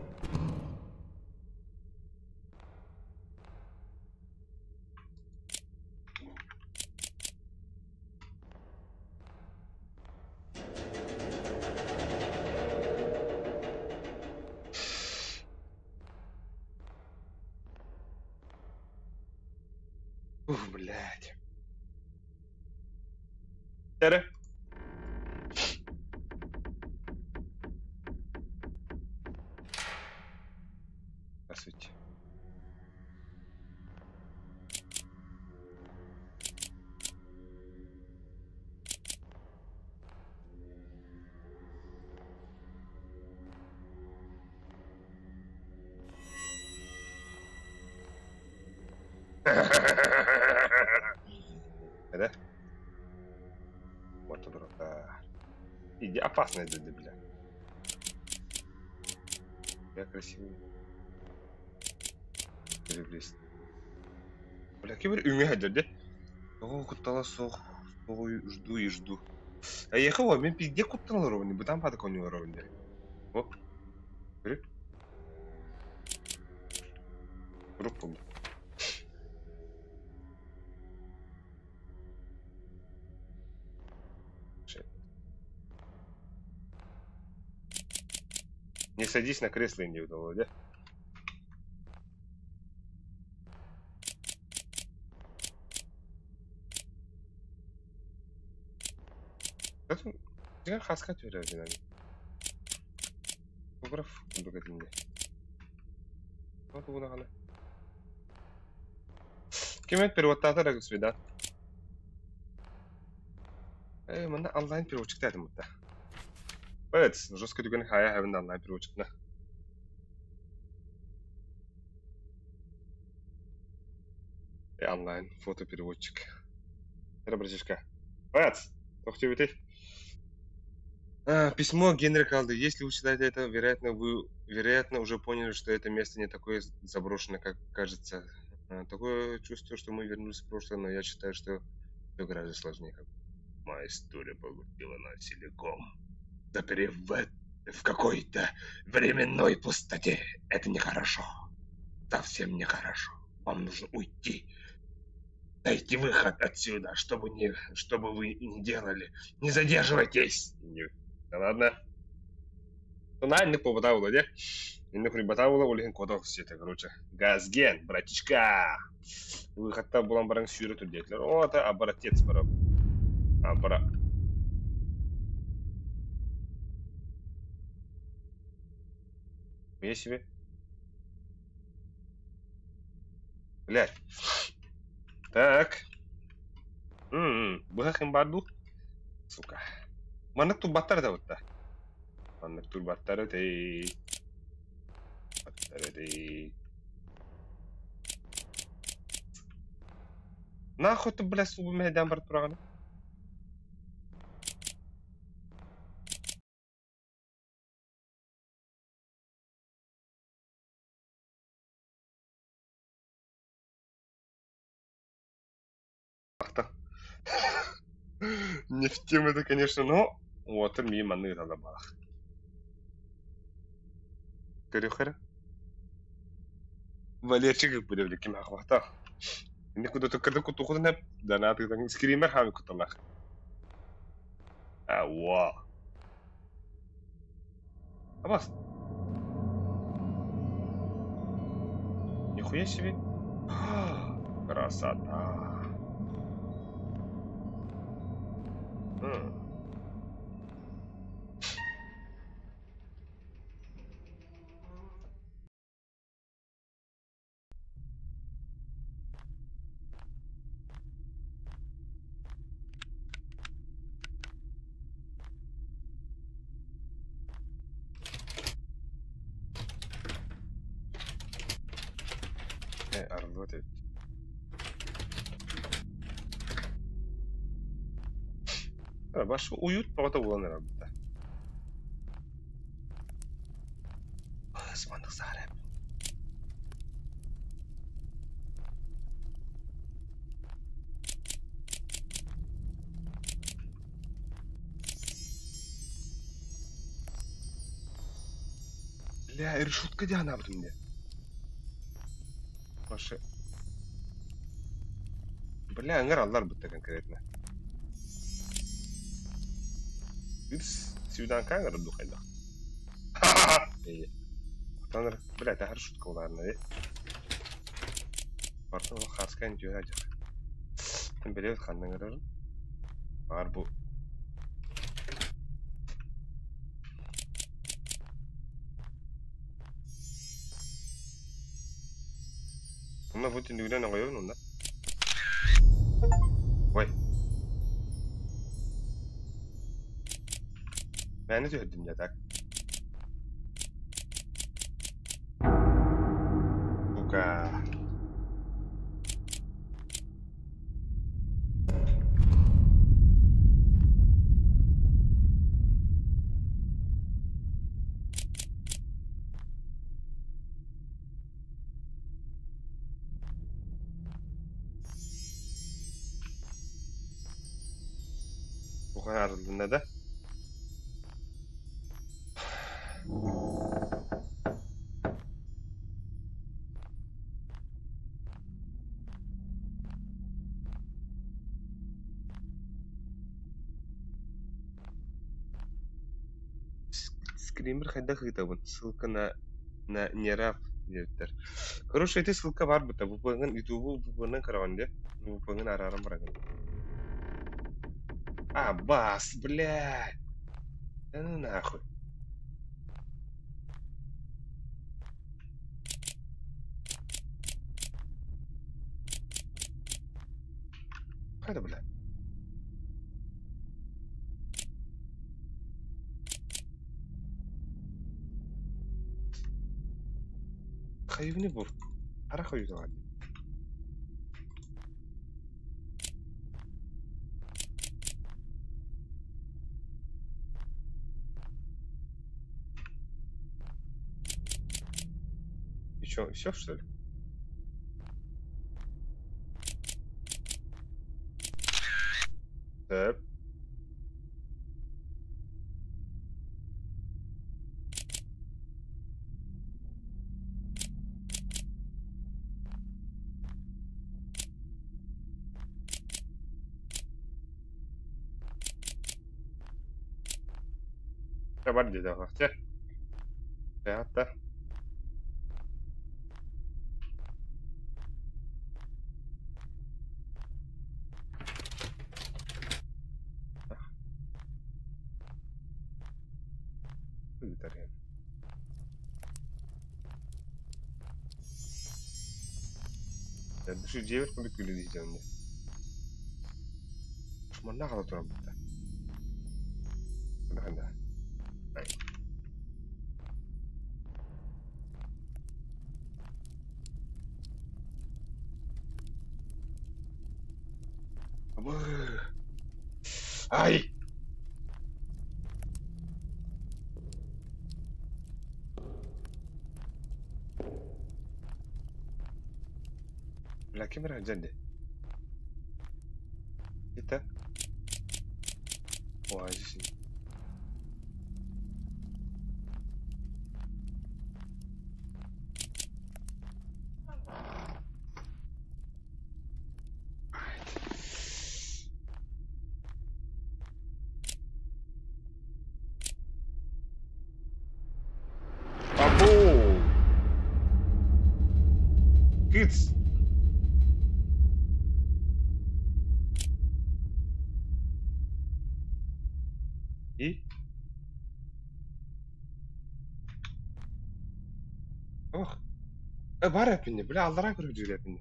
Ух, блядь. Эрэ. Здравствуйте. Эрэ. Вот дурака. Иди, опасная дядя, бля. Я красивый. Переблест. Бля, ким үҥэ сылдьар дии. Тоҕо куттала суох суоҕуй жду и жду. Эйиэхэ уол мин пиздец куттанан олоробун бытаан паатык оонньуу олоробун дии. Оп. Көрү. Рук булду. Не садись на кресло, не Володя. Дьиҥэр хаска түһэрэр Фотограф курдук этиннэ. Тугунаҕына. Ким эт переводтаата эрэ свидан. Э, манна онлайн переводчиктаатым бутта. Бэт, жестко түгэн хая хабын онлайн переводчикна. Онлайн фотопереводчик. Эрэ братишка. Бэт, тохтубутый. Письмо Генри Калды. Если вы читаете это, вероятно, вы, вероятно, уже поняли, что это место не такое заброшенное, как кажется. Такое чувство, что мы вернулись в прошлое, но я считаю, что все гораздо сложнее. Моя история поглотила нас целиком. Заперев в какой-то временной пустоте. Это нехорошо. Совсем нехорошо. Вам нужно уйти. Найти выход отсюда, чтобы, не, чтобы вы не делали. Не задерживайтесь. Не. Да ладно. Тональный побатаула, де? Инник рибатаула, ол иһин куотах сиэтэ, короче. Газген, братишка. Выходта булан баран сүүрэ турдиэтилэр. О, это обратец бара. Абара. Я себе. Блядь. Так. Быһах ким баар дуу? Сука. Маннык турбаттар да бутта. Маннык турбаттар этэй. Баттар этэй. Нахуй ты, бля, субу мэһэйдээн барып тураҕын? Не в тему это, конечно, но вот мимо маннык балах. Көрүөххэ Валерчик билебили ким ахвахта. Инни куда туккарда кутухунна данаатыгдан скример хаами куталах. А, уа. Абас. Нихуя себе. Красота. М. Э, арыллыбат эбит. Баш уют бөҕөтө буолан эрэр да. Маннык саара Бля, решетка диэн анаабытым дии. Вообще. Бля, ыҥыраллар бытта конкретно. Үс свиданка ыҥырар дуу хайдах? Охтаныр, бля, это решетка улаарна э. Барта ол хааскайын түһэ дьах. Билэбит ханна ыҥырарын. Баар бу Онно бу түннүгүнэн оҥойобун онно. Ой. Мээнэ түһэрдим дьэ так. Сука. Туох арыллынна да? Скример хайдах ыытабын? Ссылка на на нерав диэбиттэр. Короче, ити ссылка баар быта. VPN-ҥын ютубу VPN-нан көрөҕүн дии. VPN-ҥын арааран бараҕын. А, бас, блядь! Да ну нахуй. Хайда, бля? Хайыбыны бу. Харах ойуутаҕа дии. И чё, всё, что ли? Так. Бар диэтэҕэ. Чэ. Чэ, Ыытар иһин. Дьэ, дьиэбит курдук күлү дьонно. Манна аҕала туран бутта. Да. Ай! Бля, ким эрэ дьэнди? Это? Ой, здесь. Або! Кыц! И? Ох. Бар эппинне, бля, аллараа көрүдүр эппинне.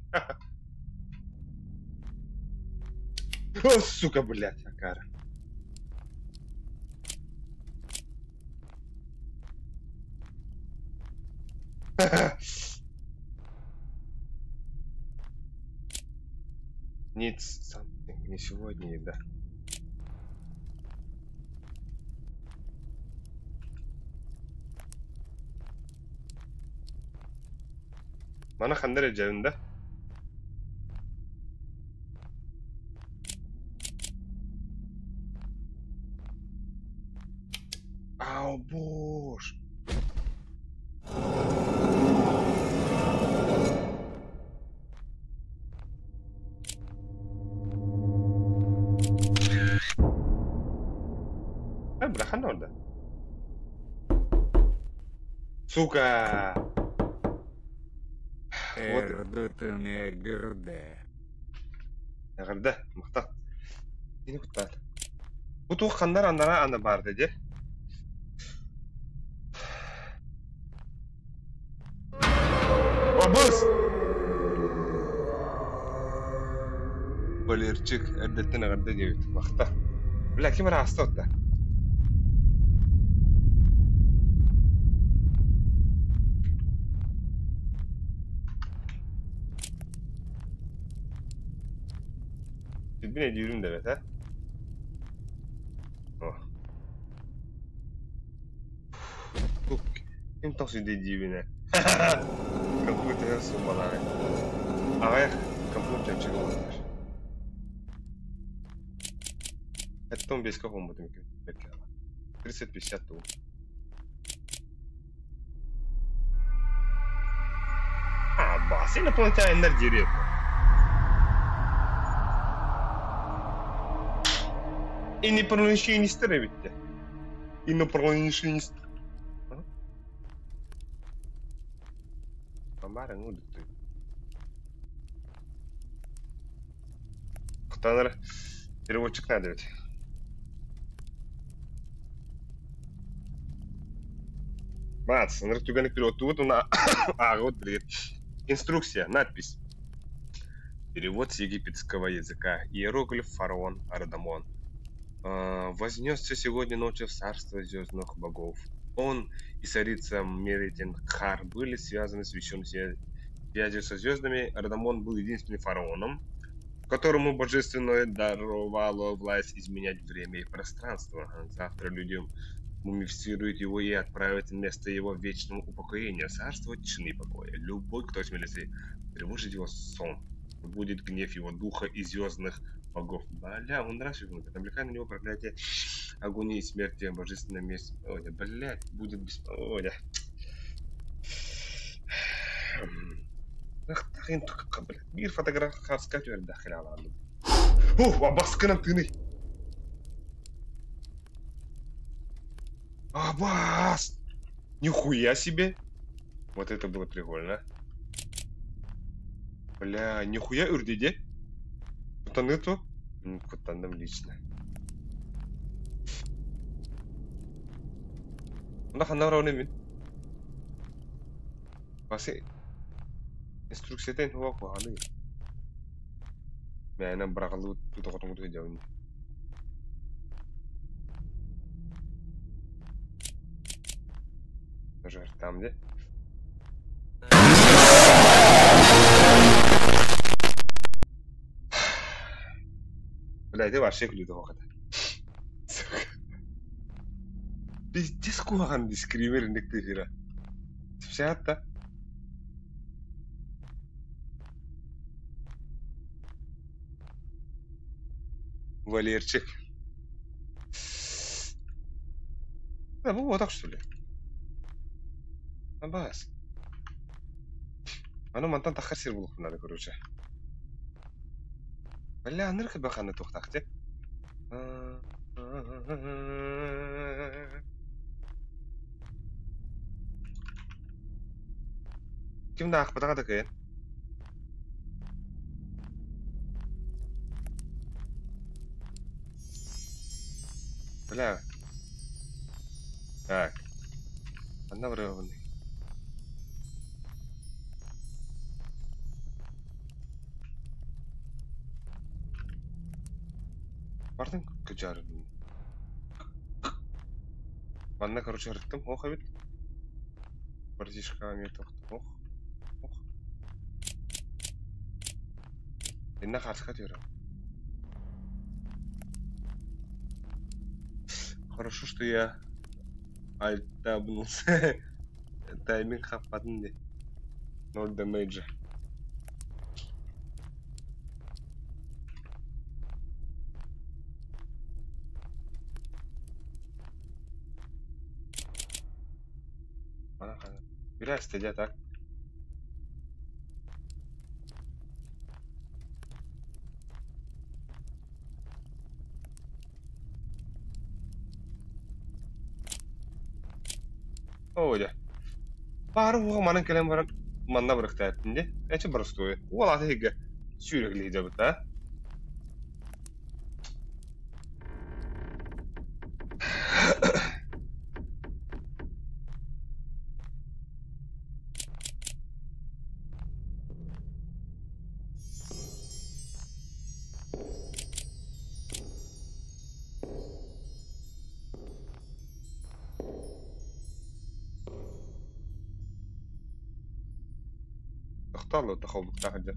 О, сука, блядь, акара. Needs something. Не сегодня еда. Мана ханна эрэ дьэбин да? Ау, боже! Э, бля, ханна барда? Сука! Вот. Эрдытын эгирдэ. Эҕэрдэ, махтал. Кини куттаат. Бу туох ханнар аннара аны баарда дии. Абыс! Валерчик, эрдэттэн эҕэрдэ диэбит. Махтал. Бля, ким эрэ ааста отта. Dürbün ediyorum да evet ha. Oh. Ким тохсуйда диибинэ. Компьютер суумалаах. Аҕыйах компьютер чэпчэки буолар. 75-кэ хоммутум 30-50 тугу. А, бас, инопланетяниннар диэри. Инопланетянистар эбиттэ. Инопланетянист. Амбар ыңы Хтанар переводчик надо ведь. Бац, ынырык түгэник переводтугут, уна ааҕыбыт билигин. Инструкция, надпись. Перевод с египетского языка. Иероглиф фараон Ардамон. Вознесся сегодня ночью в царство звездных богов. Он и царица Меритенхар были связаны священной связью со звездами. Ардамон был единственным фараоном, которому божественное даровало власть изменять время и пространство. Завтра люди мумифицируют его и отправят вместо его вечного упокоения в царство тишины и покоя. Любой, кто осмелится тревожить его сон, будет гнев его духа и звездных богов. Бля, он нравится, навлекая на него проклятие агонии и смерти, божественное место. Ой, блядь, будет без... Ой, да. Биир фотография түөрдэххин алаанным. О, абаскынан тыный. Абас! Нихуя себе! Вот это было прикольно. Бля, нихуя үрдиде. Кутаныту? Кутанным лично. Онда ханна мин. Басы инструкциятын хуа куһаны. Мээнэ быраҕыллыбыт тутоҕотуҥ дьабын. Там где? Бля, это вообще күлү тоҕо Пиздец куһаҕан дискример индик тыһыра. Сепсээтта. Валерчик. Да, ну вот так что ли? Абас. Аны мантан тахар сир булук надо, короче. Бля, аныркы баханы тухтах те. Ким да ахпатаға такая? Бля. Так. Анна врыванный. Бардын кыжар. Манна, короче, рыттым. Ох, обид. Братишка, ох. Ох. Инна харска тюрем. Хорошо, что я альтабнулся. Тайминг хаппадын де. Ноль дэмэджа. Бля, стадия так. Оля. Бары уға манын кэлэн баран манна бырыхтааттын де. Эче простой. Уол аты хигге сүүрэгли жабыт, а? Тохтоолу тохолбуктаах дьэ.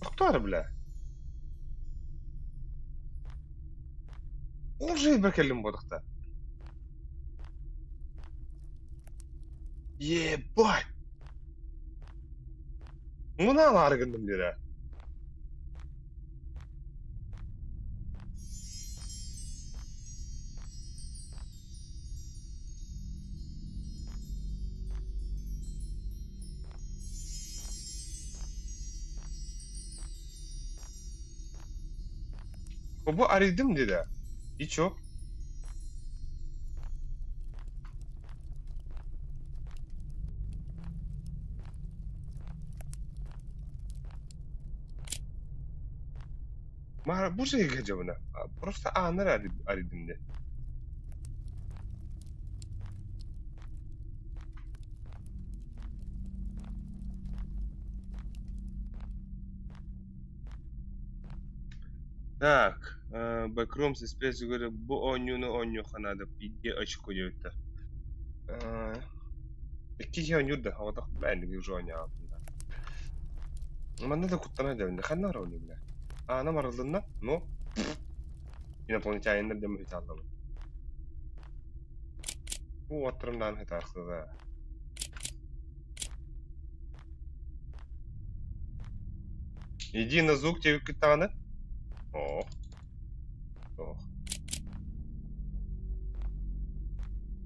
Тохтоор бля. Уже кэллим буолахта. Ебать! Муна алаары гынным диэрэ. Бу арыйдым диде. И чё? Мара бу сыйга дьабына. Просто ааннар арыйдым де. Так, Backrooms испиэсигэр бу оонньууну оонньуохха наада, икки очко диэбиттэр. Икки киһи оонньуур да, оҕотох бээнниги уже оонньообуппун да. Манна да куттана дьэбиннэ, ханна барабын бля? Аанам арыллынна, но инопланетяниннар диэн быһыытааллабыт. Бу уоттарым даҕаны хытаарсыга. Иди на звук диэбиккит даҕаны. Оо. Ох.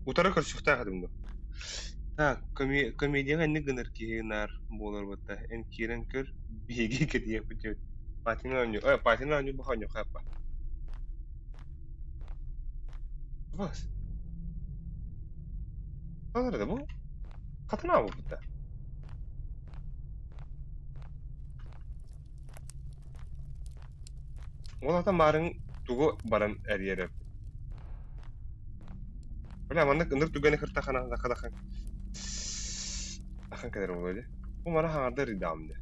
Утары көрсүөхтээх этим дуо? Так, комедияҕа инник гынар киһи наар буолар батта. Эн киирэн көр, биһиги кэтиэхпит диэбит. Патина оонньуу, Патина оонньуу бу оонньуохха аппа. Бас. Ханна бу? Хатана буолбута. Ол ата маарыҥ тугу баран эрийэрэ. Бля, маннык ынырык түгэни кытта ханаһын ахан кэлэр буолуо дии. Бу маны хаҥарда эрийдэҕим дии.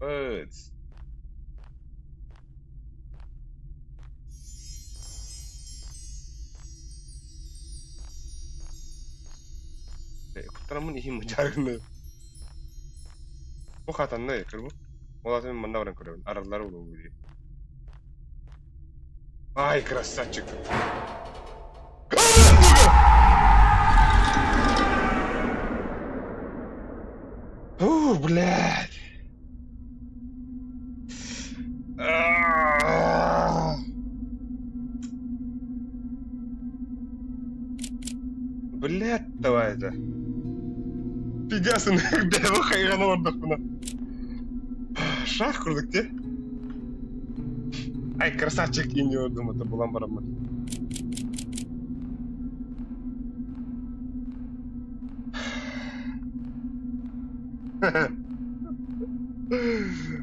Ыт. Куттараммын иһим мадьааргыныы. Бу хатанна көр бу. Ол атын манна баран көрөбүн. Араллары булуо дии. Ай, красавчик. Фу, блядь. Блядь, давай это. Пиздец, бэйбэ хайҕана олордохпуна. Шах курдук дии. Ай, красавчик инио думата булан бараммын.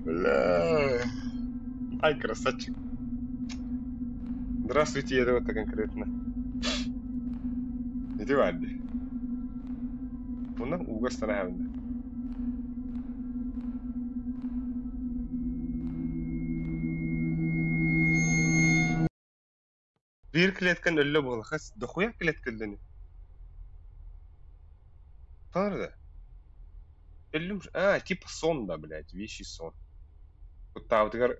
Бля. Ай, красавчик. Здравствуйте, я это конкретно. Иди варди. Уна уга станавна. Биир клеткан өллө буола хас дохуя клеткаллани? Тоҕо Өллүм аа типа сон да блядь, вещий сон. Куттаабытыгар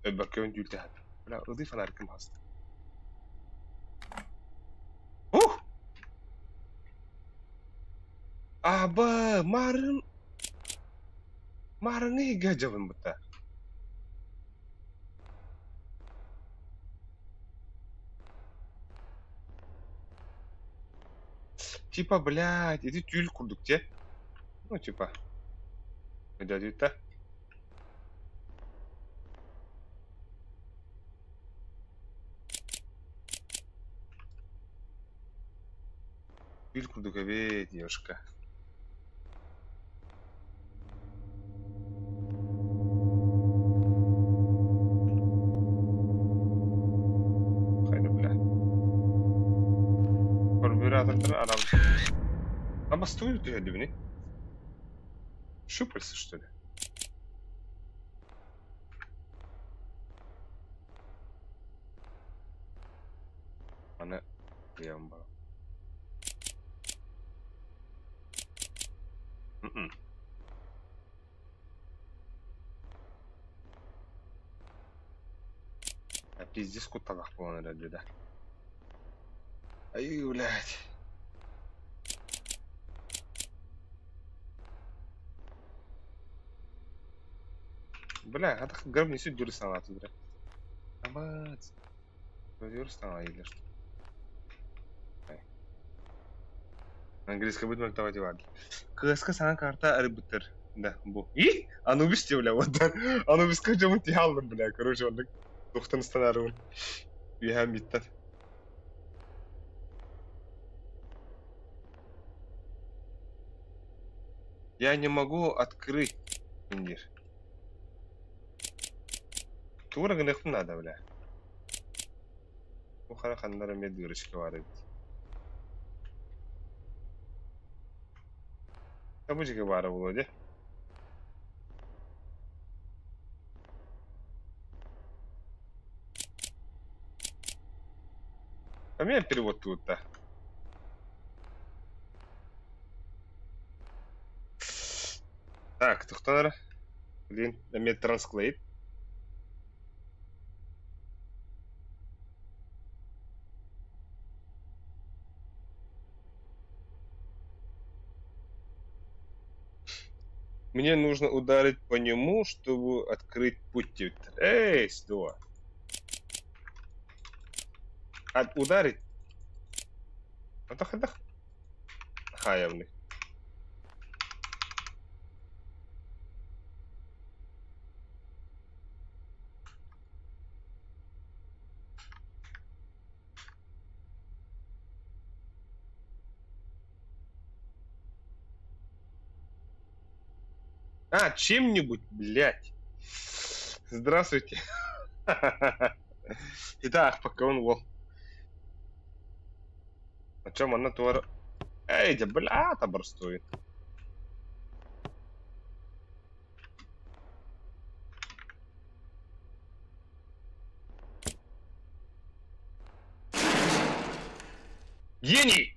өлбөккөбүн түүл Бля, ылдый фонарикым хаста. Ух! Аба, марын маарыҥҥа иһгэ дьабын быта. Типа, блядь, ити түүл курдук дьэ. Ну, типа. Өйдөөтүт да? Түүл курдук эбит, девушка. Хайда, бля. Карбюратордары арабыз. А бастуют түһэрдибини? Щупальца, что ли? Аны кыйан баар. М-м. А пиздец кутталах буолан эрэр да. Ай, блядь. Бля, это гробницу дюрсалат, бля. Абац. Дюрсала или что? Английский будет давать ладно. Кыска саҥа карта арыйбыттар. Да, бу. И? Анубис те, бля, вот да. Анубиска дьомун тиһэ алдым, бля, короче, оннук. Туохтан ыстанаарыбын. Үөһээн биттэн. Я не могу открыть диир. Тугу эрэ гыныахпын наада, бля. Бу хара ханна эрэ эмиэ дырочка баар эбит. Табучка баара буолуо дии. Эмиэ переводтуутта. Так, тохтон эрэ. Блин, эмиэ транслейт. Мне нужно ударить по нему, чтобы открыть путь. Эй, сюда. От ударить? Атах, атах. Хаявный. А, чем-нибудь, блядь. Здравствуйте. Итак, пока он вол. О чем она туар... Эй, да бля, таборствует. Гений!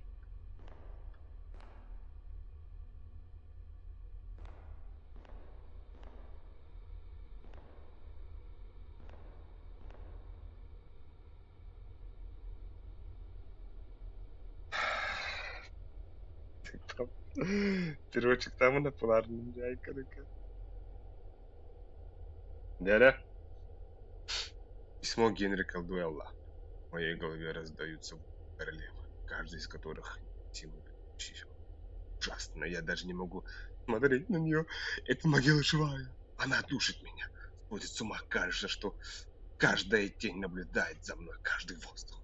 Переводчик там на поларном Дядя. Письмо Генри Колдуэлла. В моей голове раздаются королевы, каждый из которых ужасно. Я даже не могу смотреть на нее. Эта могила живая. Она душит меня. Сводит с ума. Кажется, что каждая тень наблюдает за мной, каждый воздух.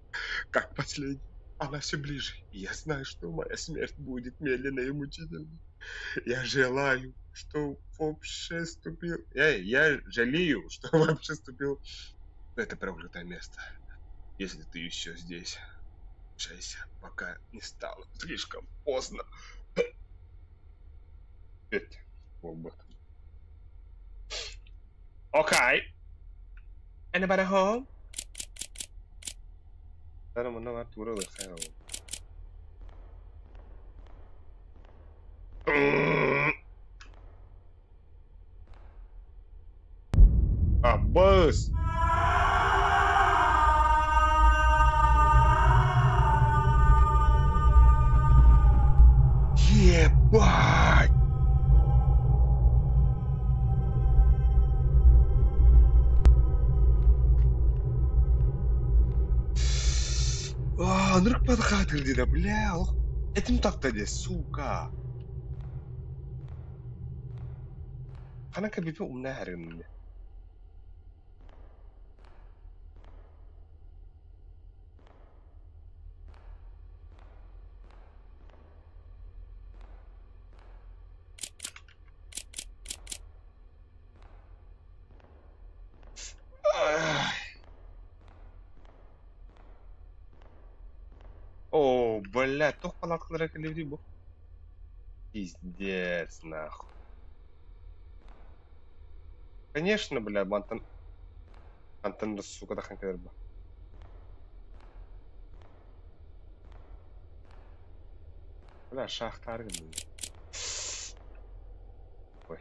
Как последний. Она все ближе. И я знаю, что моя смерть будет медленной и мучительной. Я желаю, что вообще ступил... Эй, я жалею, что вообще ступил в это проклятое место. Если ты еще здесь, прощайся, пока не стало слишком поздно. Окей. Anybody home? А, быс! Ебать! Нырк подхатыр бля, этим так-то сука. Хана кабипи умна харин. О, блядь, туох палаткалара кэллибитий бу? Пиздец, нахуй. Конечно, бля, мантан мантан сука тахан кэлэр бу. Бля, шахтар гынным. Ой.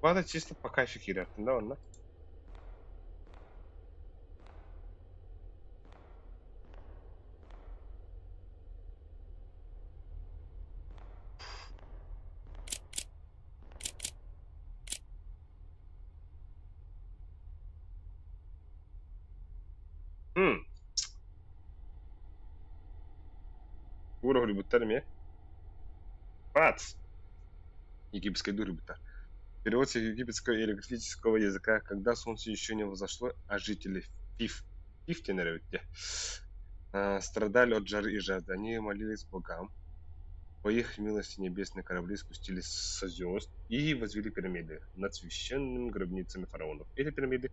Бада чисто по кайфу киирэртин да онно. Хм. Ура эмиэ. Бац! Египетская дура. Перевод с египетского иероглифического языка, когда солнце еще не взошло, а жители Фиф, Фиф страдали от жары и жажды. Они молились богам. По их милости небесные корабли спустились со звезд и возвели пирамиды над священными гробницами фараонов. Эти пирамиды,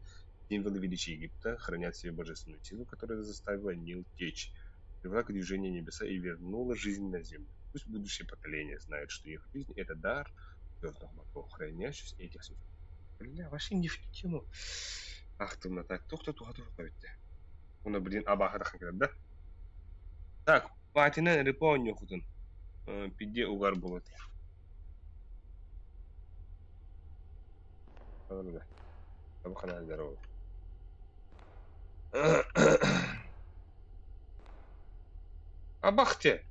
символы величия Египта, хранят в себе божественную силу, которая заставила Нил течь, привела к движению небеса и вернула жизнь на землю. Пусть будущее поколение знает, что их жизнь – это дар звездных богов, хранящих этих священных. Бля, вообще не в тему. Ах ты так, кто туха туха ведь. Уна, блин, абаха да? Так, патина репоню хутун. Пиде угар будет. Табахана здорово. Абахте.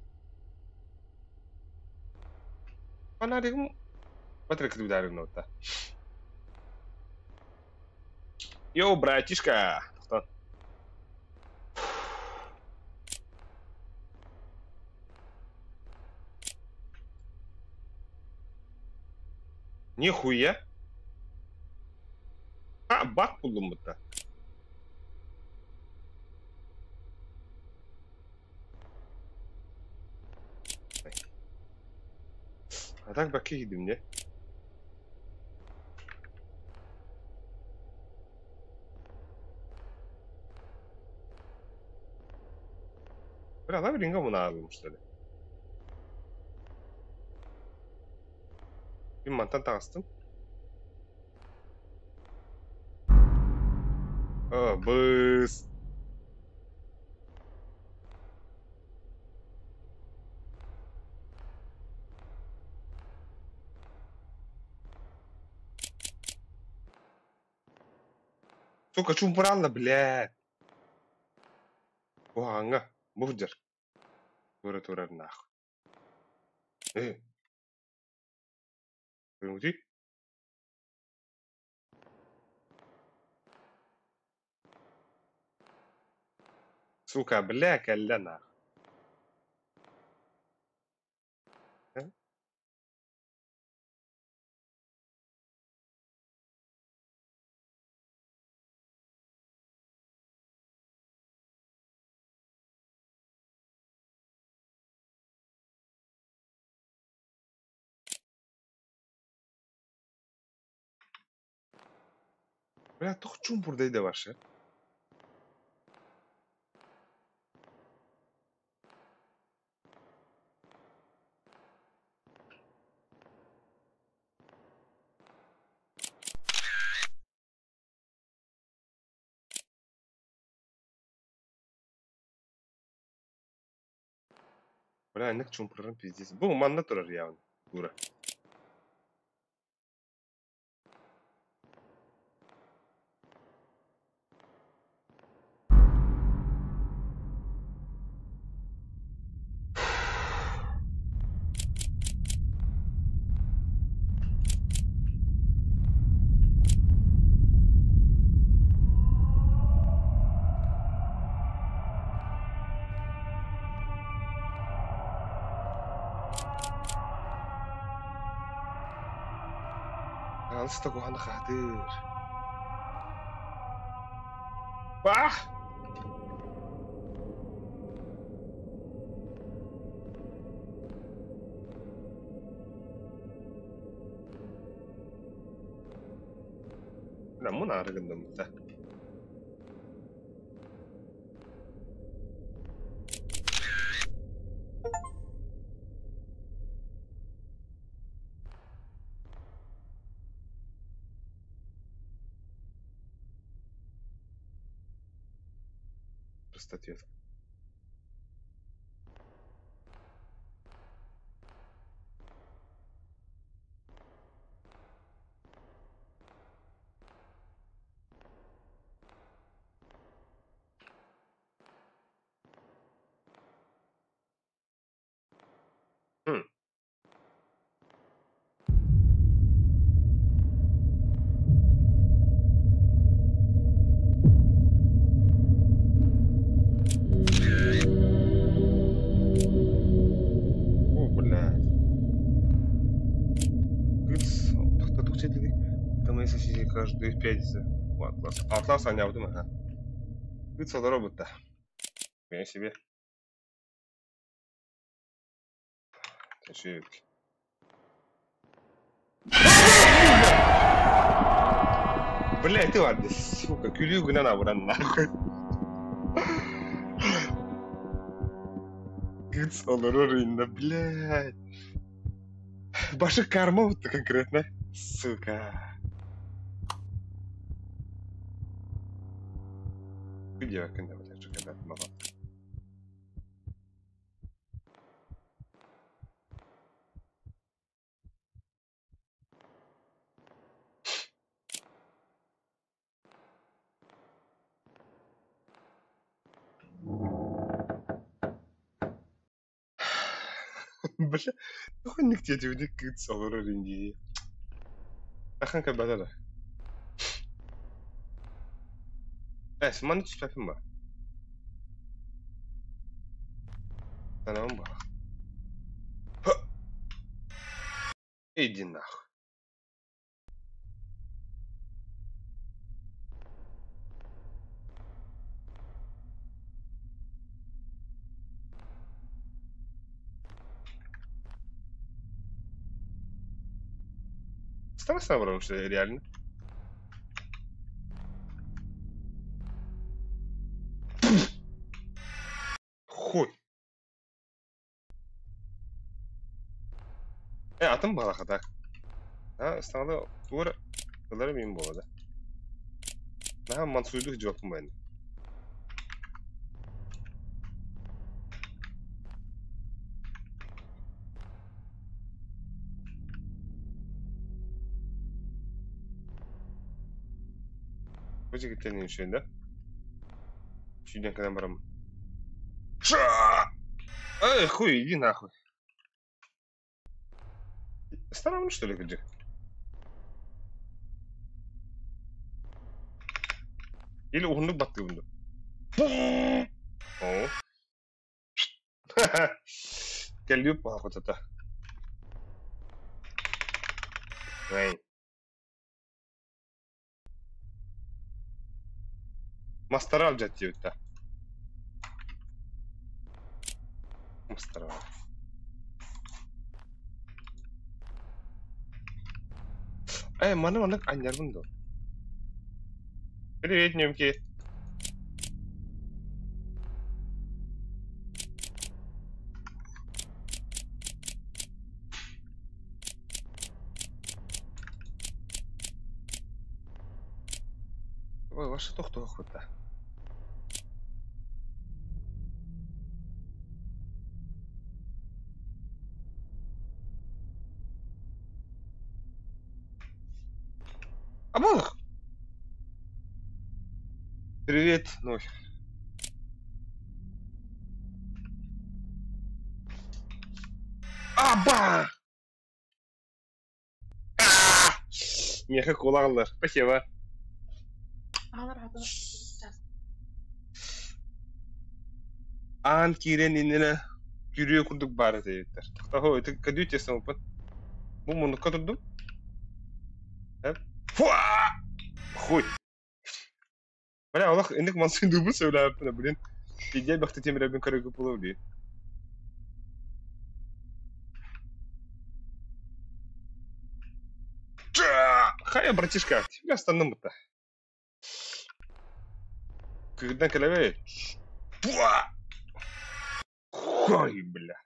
Фонарик Патрик ударил нота. Йоу, братишка. Кто? Нихуя. А, бак булдум-то. А так баки едим, не? Бля, лабиринга мунаалым, что ли? Бин мантан тағыстым. О, быс. Сука, чумпуралла, блядь. Оңа, мурдер. Тура тура нахуй. Э. Ты? Сука, бля, кэллэ нахуй. Бля, тух чумпурдайда ваше. Бля, ник чумпурын пиздец. Бу манна турар явно. Дура. Алыстаг хатыр. Бах! Бля, мун арыгындым да. Статью. Ты пятница. Атлас. Атлас анньаабытым аһа. Ыт сотору бытта. Бэйэ себе. Тэшик. Бля, ты ладно, сука, күлүү гынан абыран нахуй. Кыыс олорор инна, блядь. Башы карма вот конкретно. Сука. Где күндэ блядь, Бля, хонник диэти кыыс олорор индии. Ахан кабатара. Эс, маны түспэппин ба? Санаам ба. Иди нахуй. Страшно, потому что реально. Хуй. Э, атын балахата. А, стала тура ылара мин буолла. Наһаа мансуйдук дьуоппун байна. Бу жигиттен үшөйүн да? Сүүрэн кэлэн бараммын. Эй, хуй, иди нахуй. Старовно, что ли, где? Или уһуннук баттыыбын дуу? Оо. Кэллип баҕа Эй. Мастара алдьат диэбиттэ. Мастара. Э, маны маннык анньарбын дуо? Привет, Нюмки. Ой, ваша тохтуохпут да. Абах! Привет, Новь. Аба! Миэхэ куолаҕаллар. Спасибо. Аан киирэн иннинэ күрүө курдук баар этэ диэбиттэр. Тохтоо, ити көдүү тиэстэммиппин. Бу муннукка турдум. Фуа! Хуй. Бля, олох инник мансындуубун сөбүлээбиппин, блин. Пиздец бахты тимирэбин көрөргө буолуо дии. Хайа, братишка, тебя останным будто. Кыгдан кэлэбэй. Хуй, бля.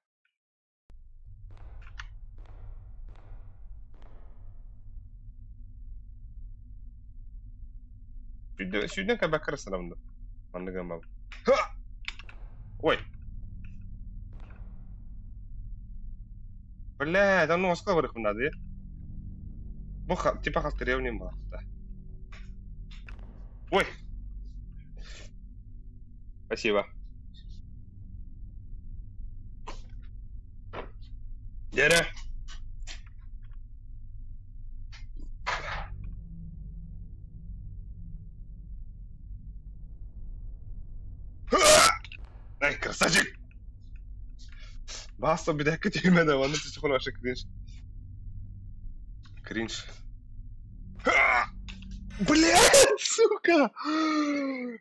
Сүүрдэн кэлбэккэ эрэ сананным. Маннык гыммаппын. Ой. Бля, это носка барыхпын наада Бу типа халтырыам баҕарта. Ой. Спасибо. Дьэрэ. Эй, красавчик! Баста бүтэккэ тииймэнэ, манна түсүхүн вообще кринж. Кринж. Блядь, сука!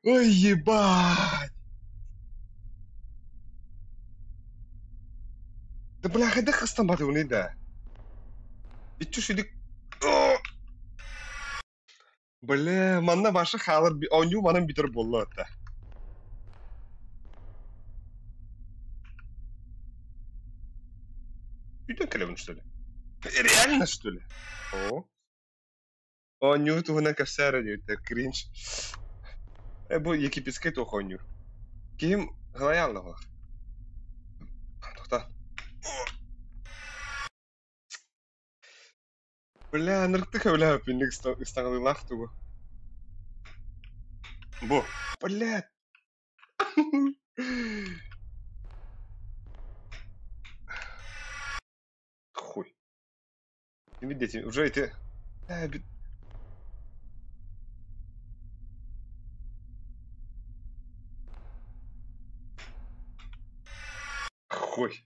Ой, ебать! Да бля, хайдах хастамматыбыный да? Иччи сүдүк... Бля, манна башы хаалар оонньуу манан бүтэр буолла этэ. Бүтэн кэлэбин что ли? Реально что ли? О. Оонньуу туһунан кэпсээ эрэ диэбиттэр, кринж. Э, бу египетскэй туох оонньуур? Киһим һылайаалла буолар. Тоқтаа. Бля, ынырыктык сөбүлээбиппин ыстаҥалыылаах тугу. Бу. Бля. Хуй. Видите, уже эти... Хуй.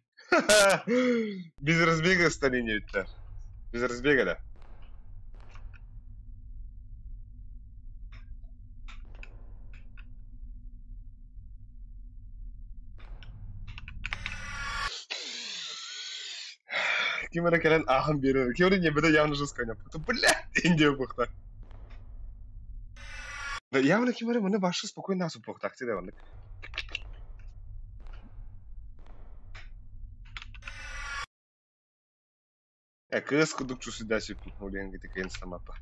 Без разбега стали не Без разбега, да. Ким эрэ кэлэн ааһан биэрэр. Ким эрэ ньиэбэтэ явно жестко Бля, Индия бухта. Да явно ким эрэ маны башы спокойно асып бухтах да оннук. Э, кыыс курдук чусуда сүп улиан кытыкын самапа.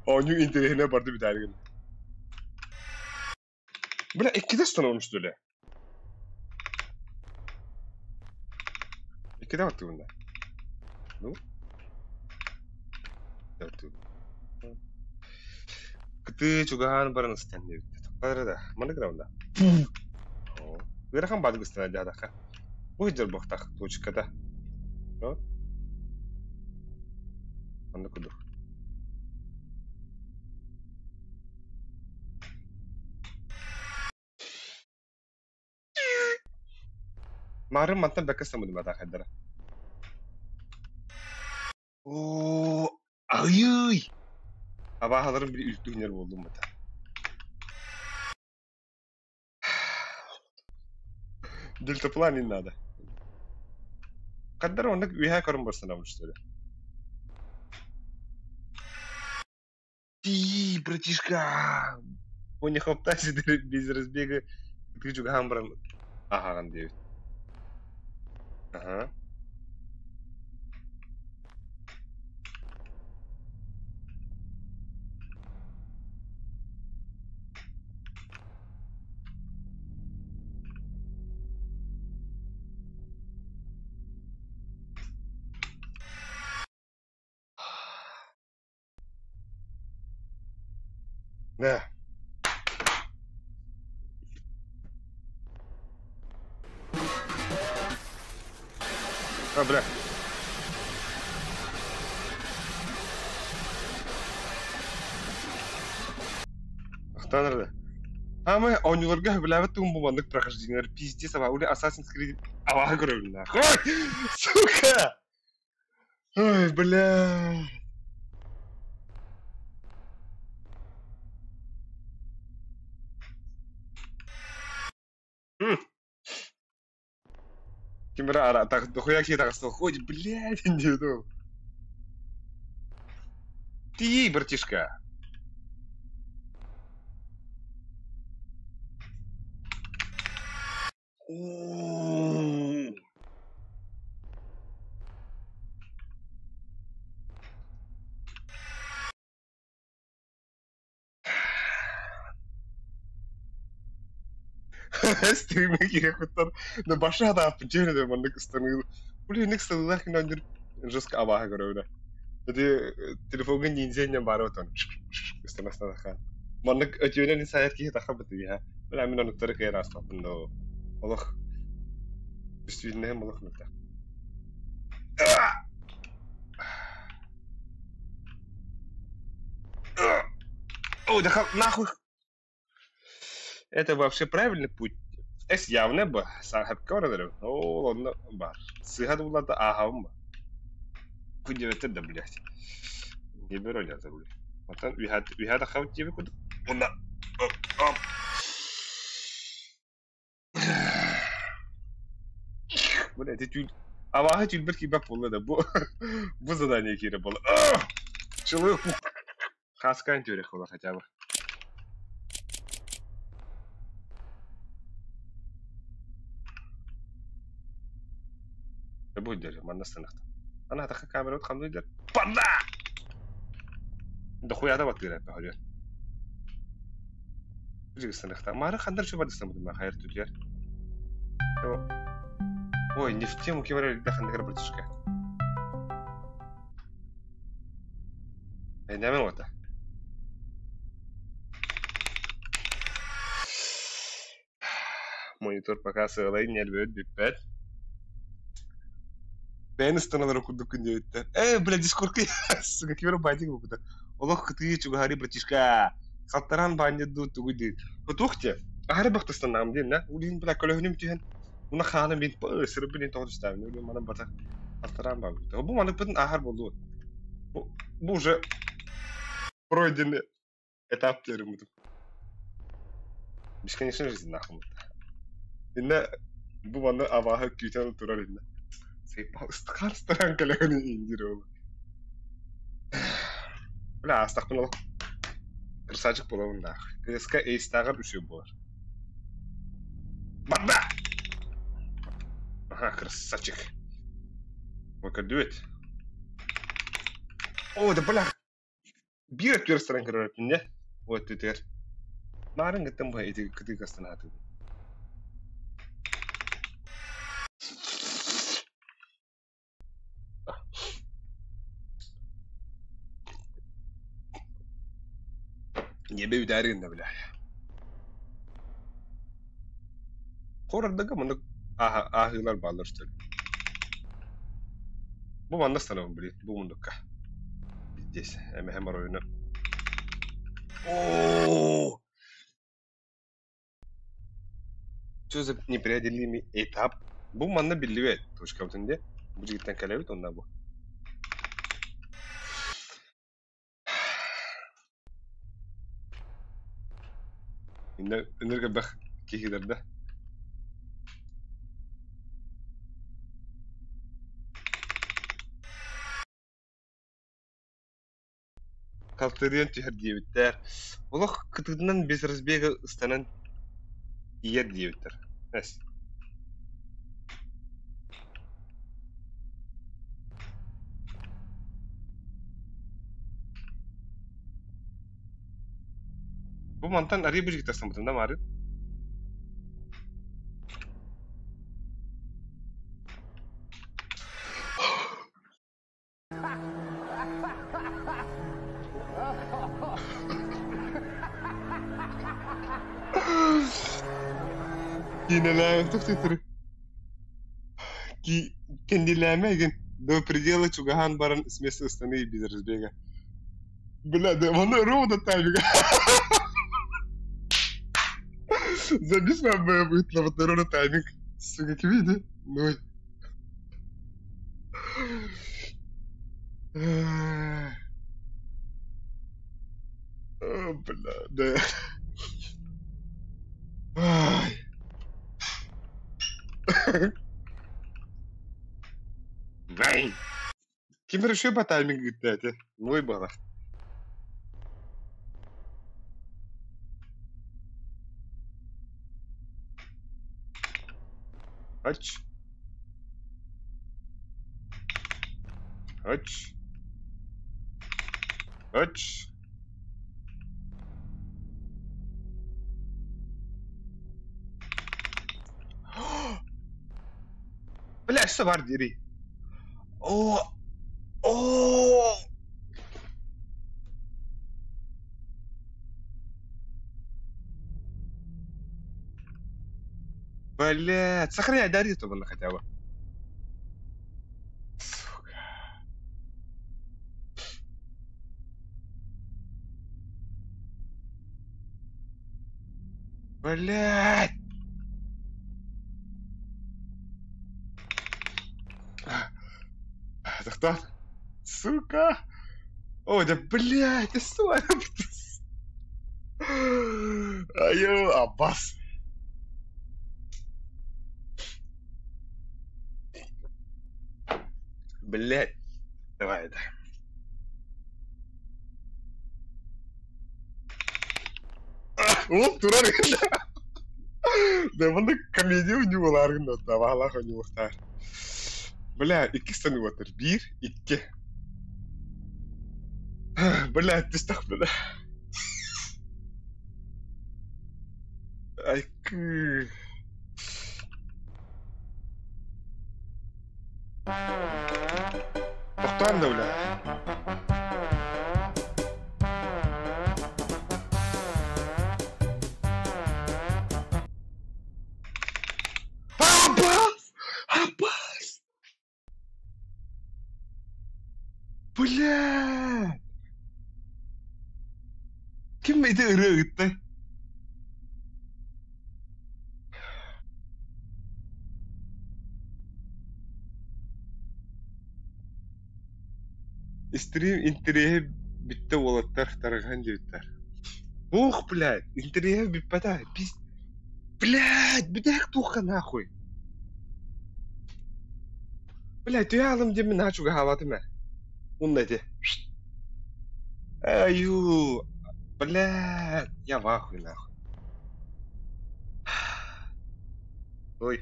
Оонньуу интэриэһинэ барды бүтээригин. Бля, иккитэ станабын что ли? Иккитэ баттыбын да. Ну? Кытыы чугаһаан баран ыстан диэбиттэр. Тоқтар да, маннык гынабын да. Ыарахан баадык ыстана дьаатахха. Бу сылдьар буохтаах точката. Маннык курдук. Маарым мантан бэккэ ыстаммытым атаахайдара. Оо, айый! Абааһаларым били үлтү гыннар буоллум бата. Дельтапланин надо. Хаддар оннук үөһээ көрөн барсанабын что ли? Ти, братишка! Бу не хоптайся без разбега ытыы чугаһаан баран аһаҕын диэбит. Аха. Да. А, бля. Ахтаныр да. Ама оонньууларга сөбүлээбэт тугум бу маннык прохождениелар пиздец аба ули Assassin's Creed абааһы көрөбүн нахуй. Сука! Ой, бля. Ким эрэ ара дохуя киһи таҕыста хоть, блядь, диэбит Ты, братишка. Оо. Стримҥэ киириэхпиттэн да баша хадааппын дьиэ маннык ыстаныы блин ыксалыылаах гынан жестко абааһы көрөбүнэ. Ити телефоҥҥа ниндзя баар отон ыстана ыстана Маннык өтүөнэн сайар киһи таха бытыйа. Бля, мин онуктары кыйан ааспаппын да олох действительно олох мөлтөх. Ой, да нахуй. Это вообще правильный путь? Эс явно бу. Сахапка барар. Ол онно бар. Сыһа да булларда ааһабын ба. Күндүбэттэр да блядь. Не беру я за руль. Оттон үһэ тахабыт диэби курдук. Уонна оп. Бля, ити түүл абааһы түүлбэр киирбэт буолла да бу бу задание киирэ буолла. Человек Хаскаан түөрэх буолар хотя бы. Бу дэр, манна станахта. Ана атаха камера хамныы дэр. Панда! Дохуя да баттыыр эппэ хөрүөр. Станахта. Мары хандар чуба дыстамытым хайыр түлер. Ой, не в тему кемер да хандыгар братишка. Нэмэн уота. Монитор пока сыалай ньэлбэбит бүппэт. Бэйэн ыстаналара курдук күндүөбүттэр. Э, бля, дискорка сука, кибер байтик бута. Олох кытыы чугаһари братишка. Халтаран баанньа дуу тугуй дии. Туох те? Аһары бахтыстаннаҕым диэн на. Улин бля көлөһүнүм түһэн. Уна хааным бин сырыбын тоҕо түстээбин. Улин манан бата халтаран баабыта. Бу маныкпытын аһар болуо. Бу уже пройденный этап диэрим. Бесконечная жизнь нахуй. Инна бу манна абааһы күүтэн турар инна. Сайпал ыстахан кэлэһин индир ол. Бля, астахпын ол красавчик буолабын да. КСК эйстааҕар үсүө буолар. Барда! Ага, красавчик. We can do it. О, да бля. Биир өттүгэр ыстаран көрөр этим дьэ. Бу өттүтүгэр. Наарын кыттан бу ити кытыы кастан аатыбын. Небе үдәрин да бля. Хорордага маннык ааһыылар бааллар что ли. Бу манна станабын блин, бу мундукка. Здесь, эмэһэм оройуна. О! Что за непреодолимый этап? Бу манна биллибэт точкабытын де. Бу жигиттен кэлэбит онна бу. Иннерге бэх киһилерде. Халтырыйан түһэр диэбиттэр. Олох кытыытынан без разбега ыстанан тиийэр диэбиттэр. Эс. Бу мантан арыы быжыгыта ыстаммытым да маары. Киинэлээх төхтүтүр кэндилээмэ игин до предела чугаһаан баран с места ыстаныы без разбега. Бля, да ону ровно тайминг. Забис будет на вот ровно тайминг. Сука, види. Ну. О, бля, да. Ай. Бай. Ким решил по таймингу это? Ну и было. Ач. Ач. Ач. Бля, что бар дири? О! О! Блядь, сохраняй Дариту вон хотя бы. Сука. Блядь! Тохтоо. Сука! О, да блядь, ты сука. Айыы, абас. Блядь. Давай это. Ол турар Да манна комедия ньуолаар гынна баалаах ньуохтаар. Бля, иккис саныыбаттар. Биир, икки. Бля, түстэхпинэ. Айкыы. Тохтоон да бля. Аббас! Аббас! Бля! Ким ити ырыа ыытта? Стрим интэриэһэ бүттэ уолаттар тарҕаһан диэбиттэр. Ух, блядь, интэриэһэ бүппэтэ. Пиз... Блядь, бүтээх туохха нахуй. Блядь, түһэ аалым диэммин наһаа чугаһаабатым ээ. Уонна ити. Аю, блядь, я в ахуе нахуй. Ой.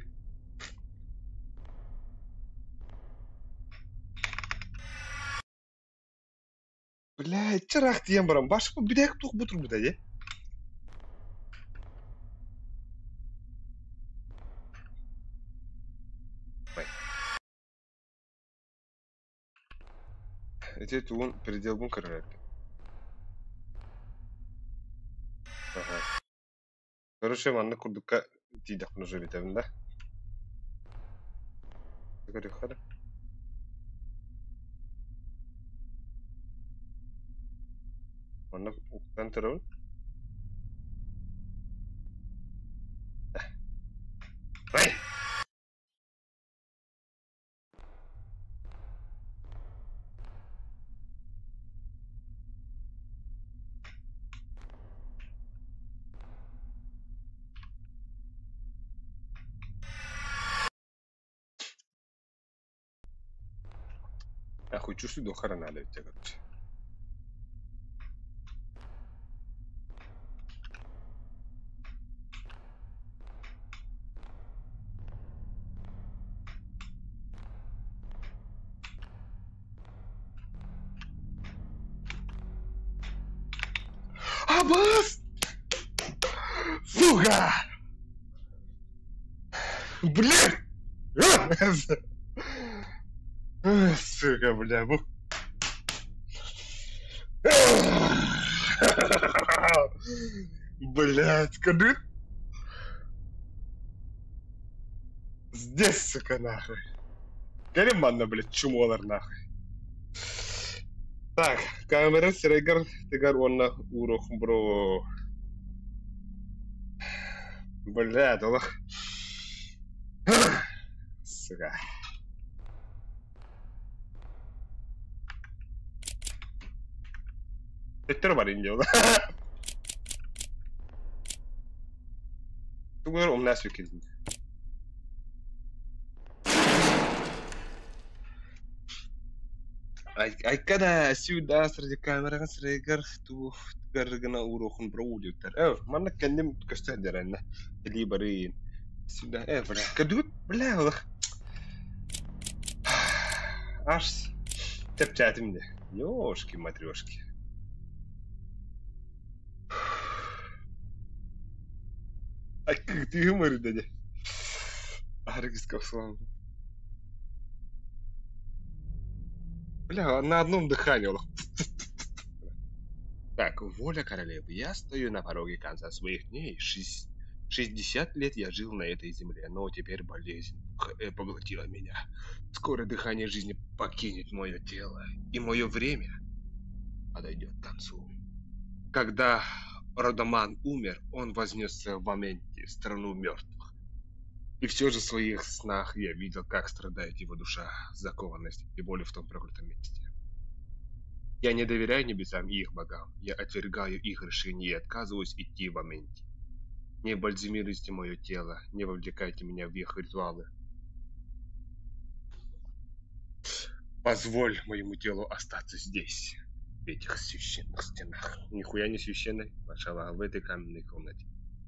Блядь, чыраах тиийэн баран башка бүтээх туох бу турбута дии. Ой. Ити тугун переделбын көрөр эбиппин. Аха. Короче, маннык курдукка тиийдэхпинэ уже бүтэбин да. Көрүөххэ да. Манна уктан турабын. Ой! Нахуй чувствую до надо у тебя, короче. Абас! Сука! Блядь! Сука, бля, бу... Блядь, кады? Здесь, сука, нахуй. Кэлин манна, блядь, чумолар нахуй. Так, камера сирэйгэр тыгар уонна ууруох бро. Блядь, олох. Сука. Төттөрү барыйын диэн. Тугу умнаас үккин. Айка да сюда среди камераҕа сирэйгэр туох гына ууруохун бро диэбиттэр. Э, манна кэнним көстө сылдьар Илии барыйын. Сюда, э, бля, кадут, бля, олох. Аж чэпчээтим дии. Ёшки-матрёшки. Айка тыһым ырыда дии. Аргыска Бля, на одном дыхании олох. Так, воля королевы. Я стою на пороге конца своих дней. 60 лет я жил на этой земле, но теперь болезнь поглотила меня. Скоро дыхание жизни покинет мое тело, и мое время подойдет к концу. Когда Родоман умер, он вознесся в Аменти, страну мертвых. И все же в своих снах я видел, как страдает его душа, закованная и боли в том проклятом месте. Я не доверяю небесам и их богам, я отвергаю их решения и отказываюсь идти в Аменти. Не бальзамируйте мое тело, не вовлекайте меня в их ритуалы. Позволь моему телу остаться здесь, в этих священных стенах. Нихуя не священной, сначала в этой каменной комнате.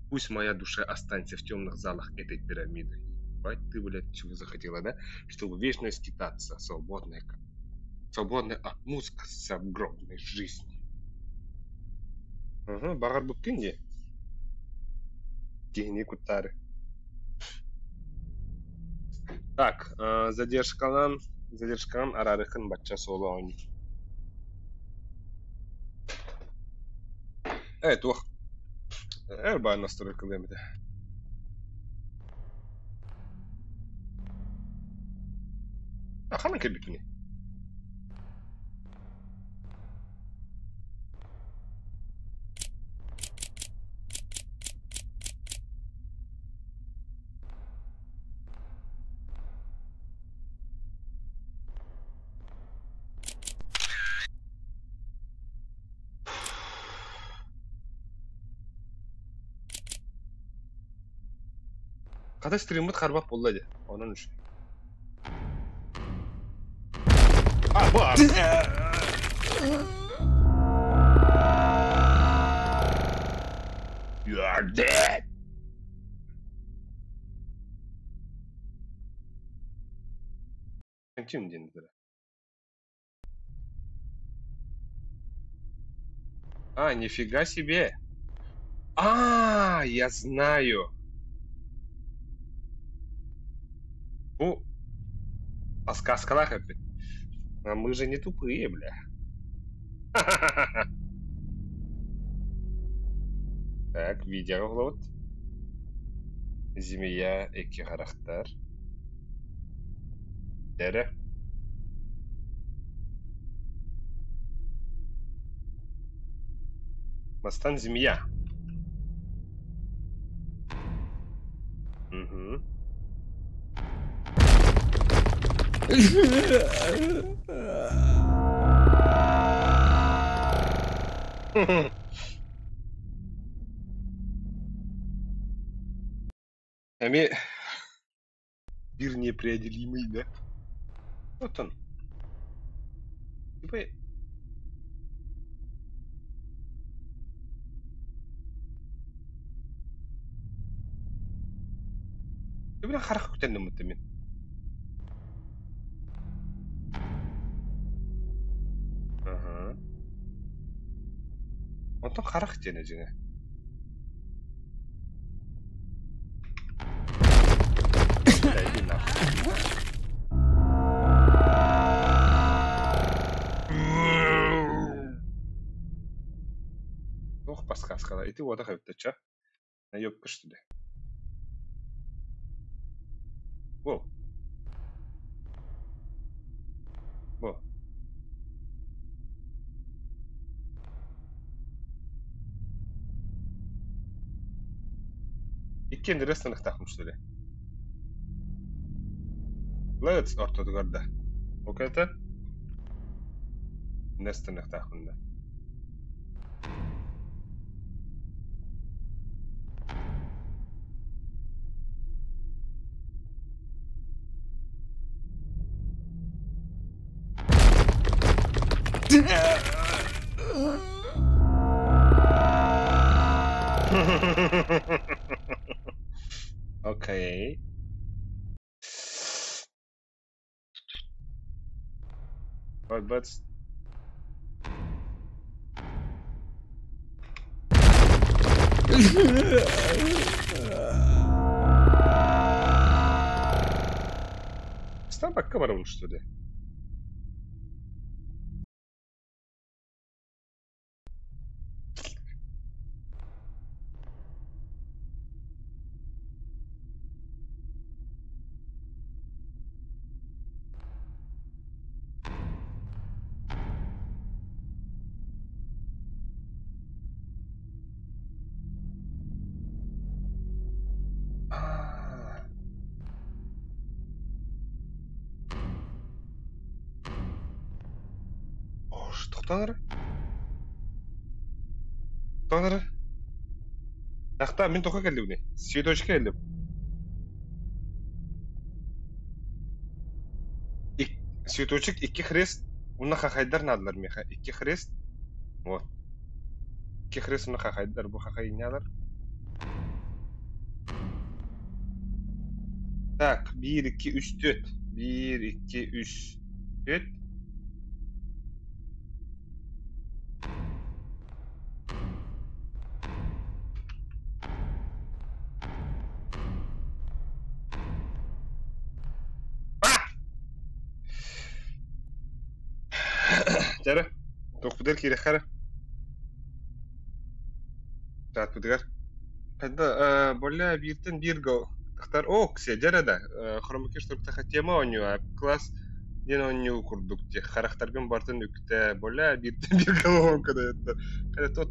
Пусть моя душа останется в темных залах этой пирамиды. Ебать ты, блядь, чего захотела, да? Чтобы вечно скитаться, свободная, свободная от музыка загробной жизни. Ага, баҕарбыккын дии. Киһини куттаары. Так, задержканан, задержканан араарыхын бачча суола оонньуу. Ээ, туох, эр баар настройкалыам этэ. А ханан кэлбиппиний? Хата стриммыт харбах буолла дии, онон үчүгэй. А, баар! You are dead! Ким диэн этэрэ? А, нифига себе! А, я знаю! Бу подсказкалаах эппит. А мы же не тупые, бля. Так, видео уһулабыт. Змея икки харахтар. Эрэ. Мастан змея. Угу. Эмиэ биир непреодолимый да? Вот он. Типа Бля харах күтэннэммитим мин. Аһа. Онтон харах диэнэ дьиҥэ. Бля, иди нахуй. Туох подсказкала? Ити уотах эбит ча. Наёбка что ли? Во. Во. Иккиэн ырыастаныахтаахпын что ли? Let's ортотугар да. Окей-то? Нэстаныахтаахпын да. Окей. But Стабакка барабын что ли? А. Тохтоон эрэ. Тохтоон эрэ. Тахта, мин тоҕо кэллибиний? Цветочка кэллим. Ик цветочек икки хрест уонна хахайдар наадалар миэхэ. Икки хрест. Вот. Икки хрест уонна хахайдар. Бу хахайнялар. Так, биир, икки, үс, түөрт. Биир, икки, үс, түөрт. Дьэ, туохпутугар киирэххэ эрэ. Чаатпытыгар. Когда более бииртэн биир тахтар о ксия да хромакиш туруктаха тема оонньуу класс диэн оонньуу курдук те харахтаргын бартын үктэ более бииртэн биир головоломка да когда тот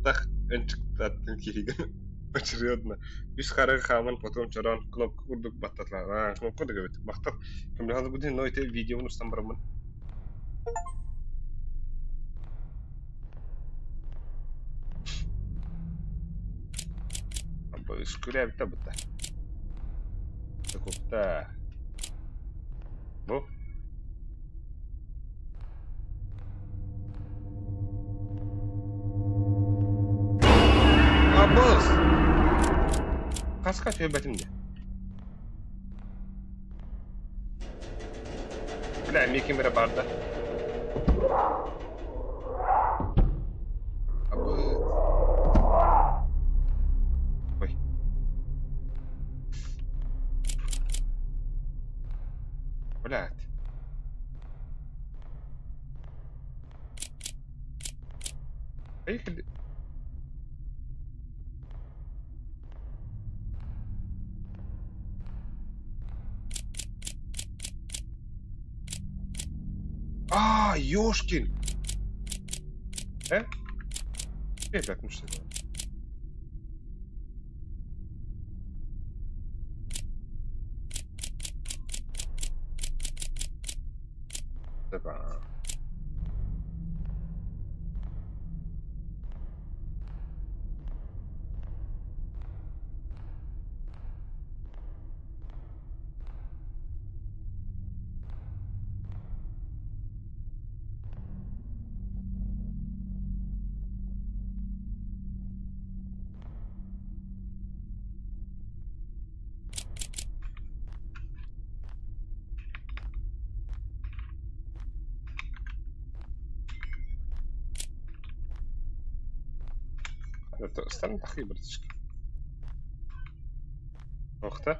ынчыктаттын киһигин очередно үс харагы хааман потом чороон кнопка курдук баттатла кнопка да эбит махтал көмөлөһө но ити видеобун устан бараммын Үскүлээбитэ бутта. Купта. Бу. Абыс! Хаска түһэрбэтим дии. Бля, эмиэ ким эрэ баар да? Абы. Ой. Блядь. Поехали. А, ёшкин! Э? Ребят, ну что это? Опа. استنى تخيب братишка. Ух ты.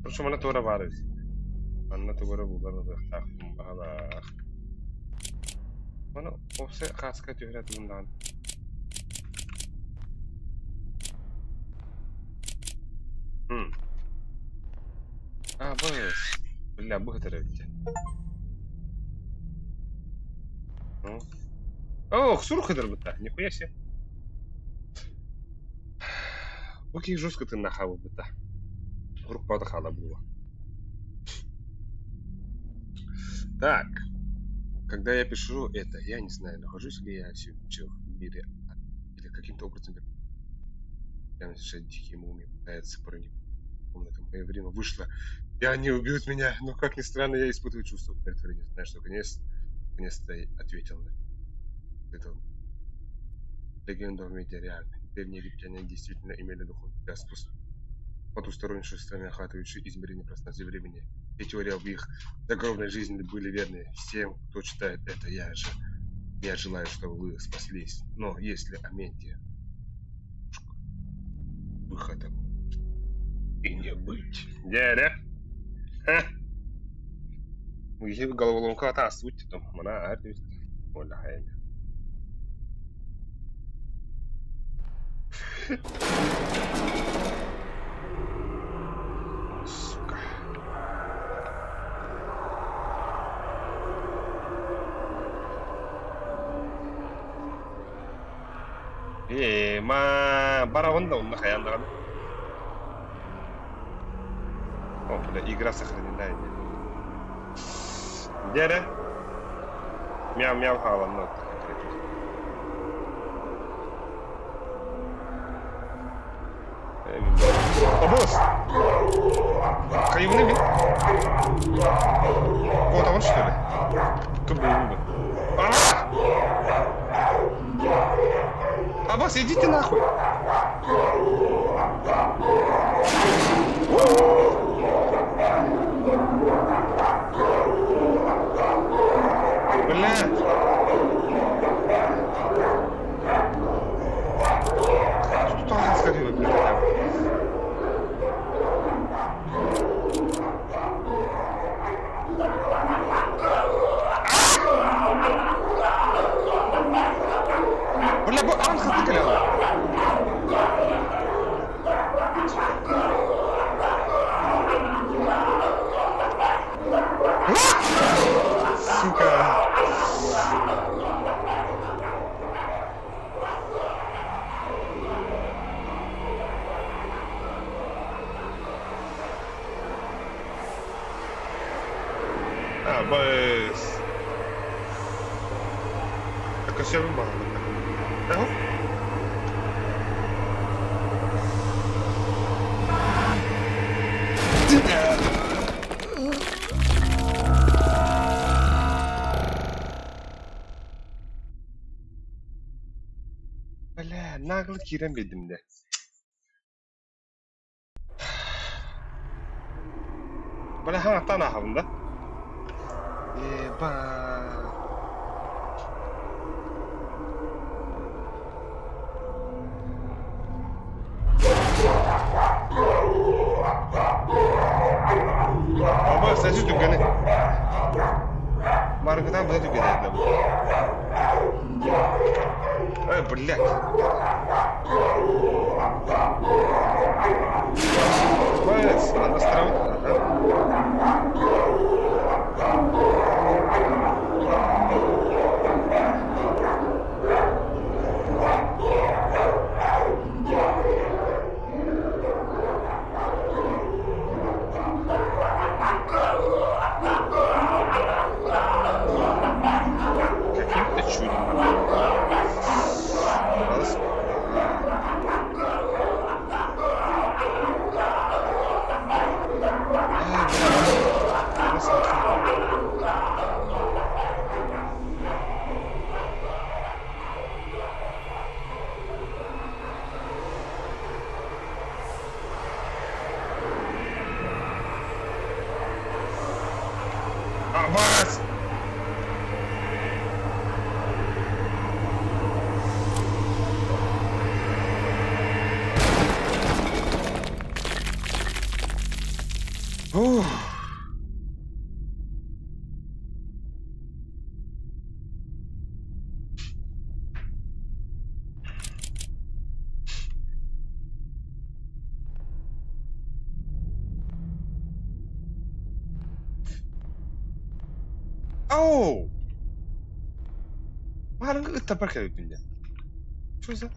Короче, манна туора баар эбит. Манна тугу эрэ булан ылыахтаахпын баҕалаах. Маны опсе хааска түһэрэ тугуннаҕын. А, быс. Бля, бу сытар эбит дьэ. Ну. Ох, сурук сытар бытта. Нихуя себе. Бу киһи жестко тыыннаах хаалбыта. Урукпата хаала буолуо. Так, когда я пишу это, я не знаю, нахожусь ли я вообще в мире или каким-то образом прямо сейчас дикие мумии пытаются проникнуть в комнату. Мое время вышло, и они убьют меня. Но, как ни странно, я испытываю чувство удовлетворения. Знаю, что конец, наконец-то ответил на это. Легенда в мире реальна. Древние египтяне действительно имели духовный связь с потусторонними существами, охватывающие измерения пространства и времени. Все теории об их загробной жизни были верны. Всем, кто читает это, я желаю, чтобы вы спаслись. Но если Аменти выхода и не быть. Дядя. Ха. Головоломка та суть там. Мана Оля хайна. Сука. Ээ, ма барабын да онно хайаан даҕаны. О, бля, игра сохранена ини. Дьэ эрэ. Мяу-мяу хааланна оттон конкретно. Обоз! Хайыбыны мин? Куотаҕын что ли? Кыбыйын Абас, идите нахуй! Блядь! Тутаҕын сходила, блядь. Бля, бу аан хатты кэлэҕин. Сука! А, быс. Көсөбүн баҕаланна. Бля, нагло киирэн биэрдим дэ. Бля, хаҥаттан ааһабын да? Еба. Аба, сәсіз дүкені. Маргыдан бұда дүкені еді. Эй, блядь. Молодец, она строит. Ага. Каким-то чудом. Раз. А, бля, раз, Аббас! Ух. Оу! Баарыҥҥа ыттарбар кэлбиппин дии. Что за?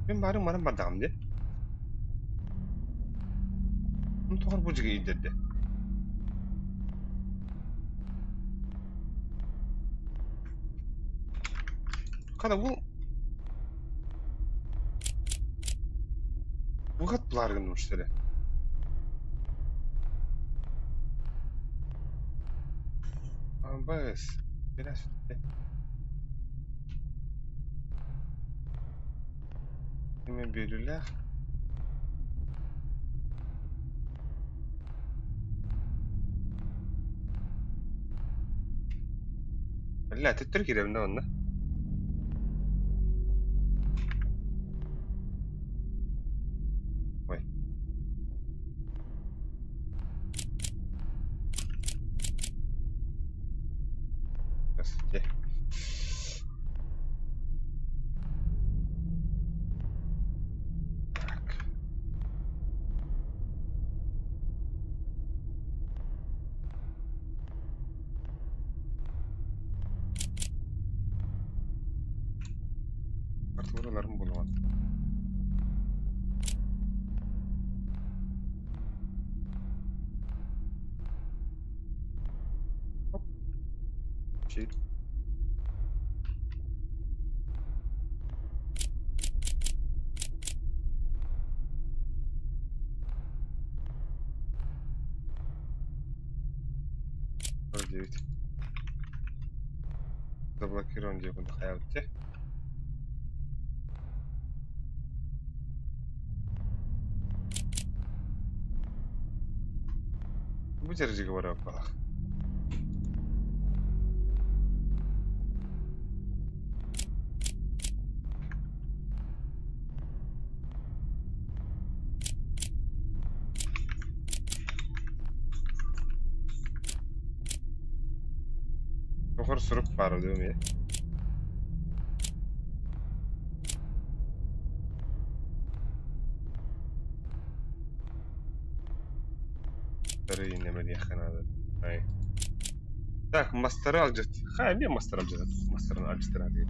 Мин баарым манан бардаҕым дии. Ну тоҕо бу дьигэ иирдэрдэ? Хана бу Выход булаар что ли? Абас. Кими бүлүүлээх. Бля, төттөрү киирэбин да онно. Ой. Здравствуйте. Так. Ыларым буолуон. Оп. Щит. 9. Заблокирован диэбин хайабыт Бу дьэрдьигэ барыахпалаах. Тоҕор сурук баар дуу эмиэ? Иннэмэлиэххэ наада. Ай. Так, мастары алдьат. Ха, эмиэ мастары алдьатат. Мастарын алдьатар диэт.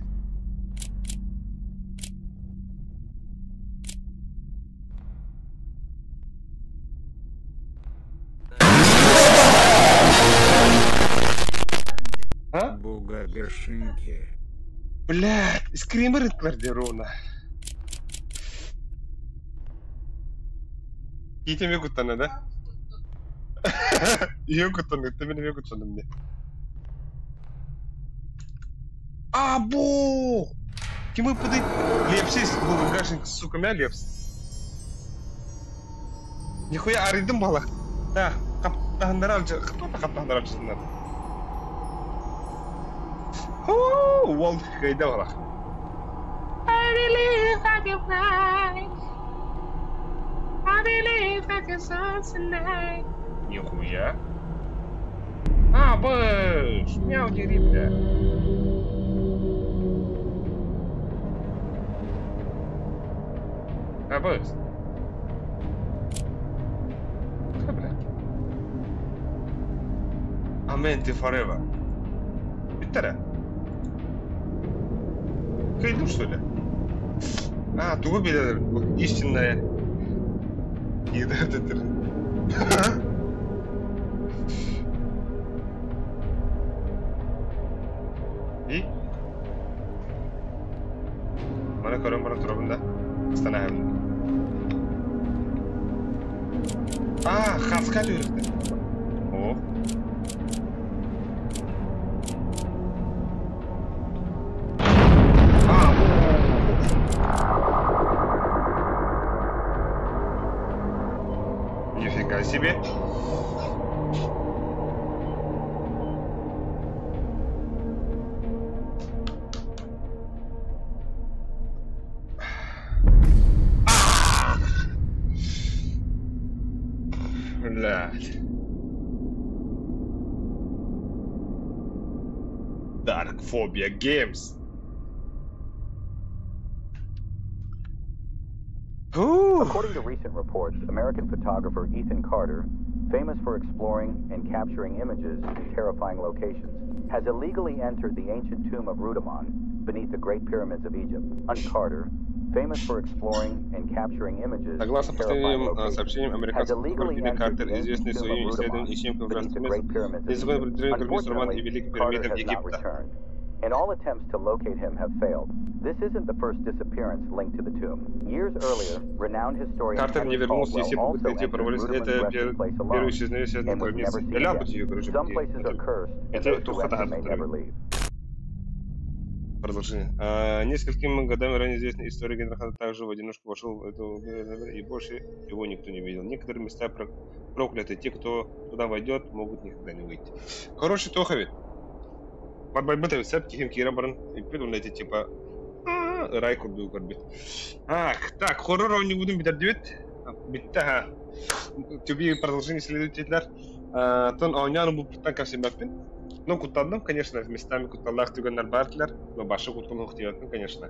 А? Буга вершинки. Блядь, скример ыттылар дии ровно. Киитим эмиэ куттанна да? Ийэм куттанна, мин эмиэ куттанным дии. Або! Ким ыппытый? Лепсис, Гашин, сука, мя лепс. Нихуя арыйдым бала. Да, хаптаһыннара алдьа, кто хаптаһыннара алдьатыннар. Уол кыайда бала. I believe I can fly. I believe I can soar tonight. Нихуя. А, быш, мяу дери, бля. А, быш. Ха, бля. Amente forever. Бүттэ Кыйдым, что ли? А, тугу билэр истинная. Еда И? Маны көрөн баран турабын да. Станаһым. А, хаска түһүрүктэ. О. А, Нифига себе. Блядь. Dark Phobia Games. Whew. According to recent reports, American photographer Ethan Carter, famous for exploring and capturing images in terrifying locations, has illegally entered the ancient tomb of Rudamon beneath the Great Pyramids of Egypt. Carter, famous for exploring and capturing images in Согласно terrifying последним locations, сообщениям, has американский фотограф illegally Итан entered Картер, the ancient известный tomb of своими Rudamon исследованиями и съемками beneath ужасных the мест, Great Pyramids of незаконно Egypt. проникновение гробниц Романа и Unfortunately, Великой Carter пирамиды в has not Египта. returned, and all attempts to locate him have failed. This isn't the first disappearance linked to the tomb. Years earlier, renowned historian Картер не Henry вернулся, и Caldwell все попытки also найти entered провалились. Rudamon's Это resting пер- place первое alone исчезновение, связанное and с was never гробницей. seen Бля, again. будь ее, короче, Some где. places are Это, cursed, and это those who тухата enter may never leave. Продолжение. А, несколькими годами ранее известный историк Генриха также в одиночку вошел в эту и больше его никто не видел. Некоторые места прокляты. Те, кто туда войдет, могут никогда не выйти. Короче, Тоховит. Барбайбыта сәп кихим кирен баран иппит эти типа рай курдуу көрбүт. Ах, так, хоррор оонньуубутун бүтэрдибит. Бүттэ ха. To be продолжение следует диэтилэр. Тон оонньоон буппуттан кэпсэммэппин. Ну, куттанным, конечно, местами кутталлаах түгэннэр баар этилэр. Но башы куттал тиийбэппин, конечно.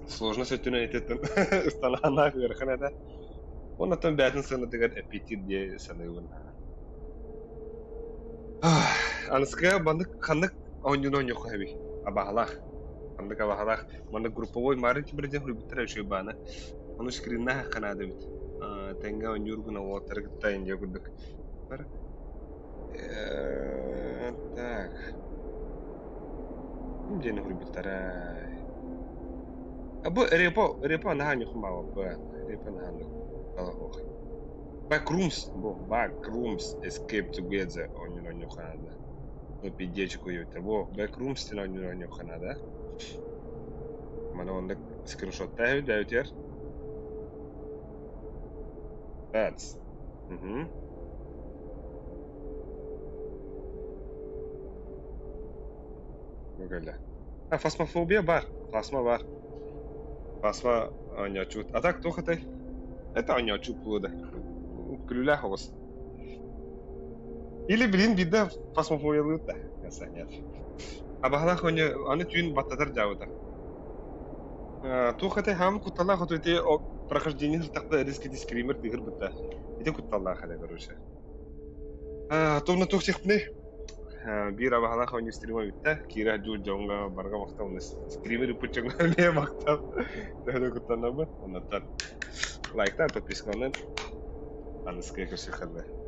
Сложно сөттүнэн этеттен ысталааннаах ыарахан этэ. Оннотон бэйэтин сыанатыгар эппиттиир дии саныыбын. Аныска маннык ханнык оонньууну оонньуохха эбий? Абаһалаах. Ханнык абаһалаах манна групповой марын тимирден хуйбуттара үчүгэй баана. Ону скриннаах ханаада эбит. Тэҥҥэ оонньуур гына уолаттары кытта индия курдук. Так. Диэни хуйбуттара. Бу репо, репо наһаа ньухумаабаппын. Репо наһаа ньухумаабаппын. Backrooms, бу Backrooms Escape Together оонньуур оонньуохха наада. Ну, пиздечку уйбуттар. Бу Backrooms диэн оонньуур оонньуохха наада. Маны оннук скриншоттаа бэбитигэр. That's. Мгм. Бу кэллэ. А, фасмофобия баар. Фасма баар. Фасма оонньооччубут. А так туох этэй? Это оонньооччу буолуо да. Күлүүлээх оҕус. Или, блин, биирдэ фасмофобиялыыр да. Нет. Абаһалаах оонньуу аны түүн баттатар дьаабыта. Туох этэй хаамы кутталаах оту ити прохождение сыртахта риски скример тыһырбыта. Ити кутталлаах этэ, короче. Тугна туох сихпний? Биир абаһалаах оонньуу стрима бүттэ. Киирэ дьуур дьоҥҥо барга махтал. Стример ыппыт дьоҥҥо эмиэ махтал. Төһө да куттаннарбын. Оннуттан лайктаан, подпискаланан аныскыга көрсүөххэ.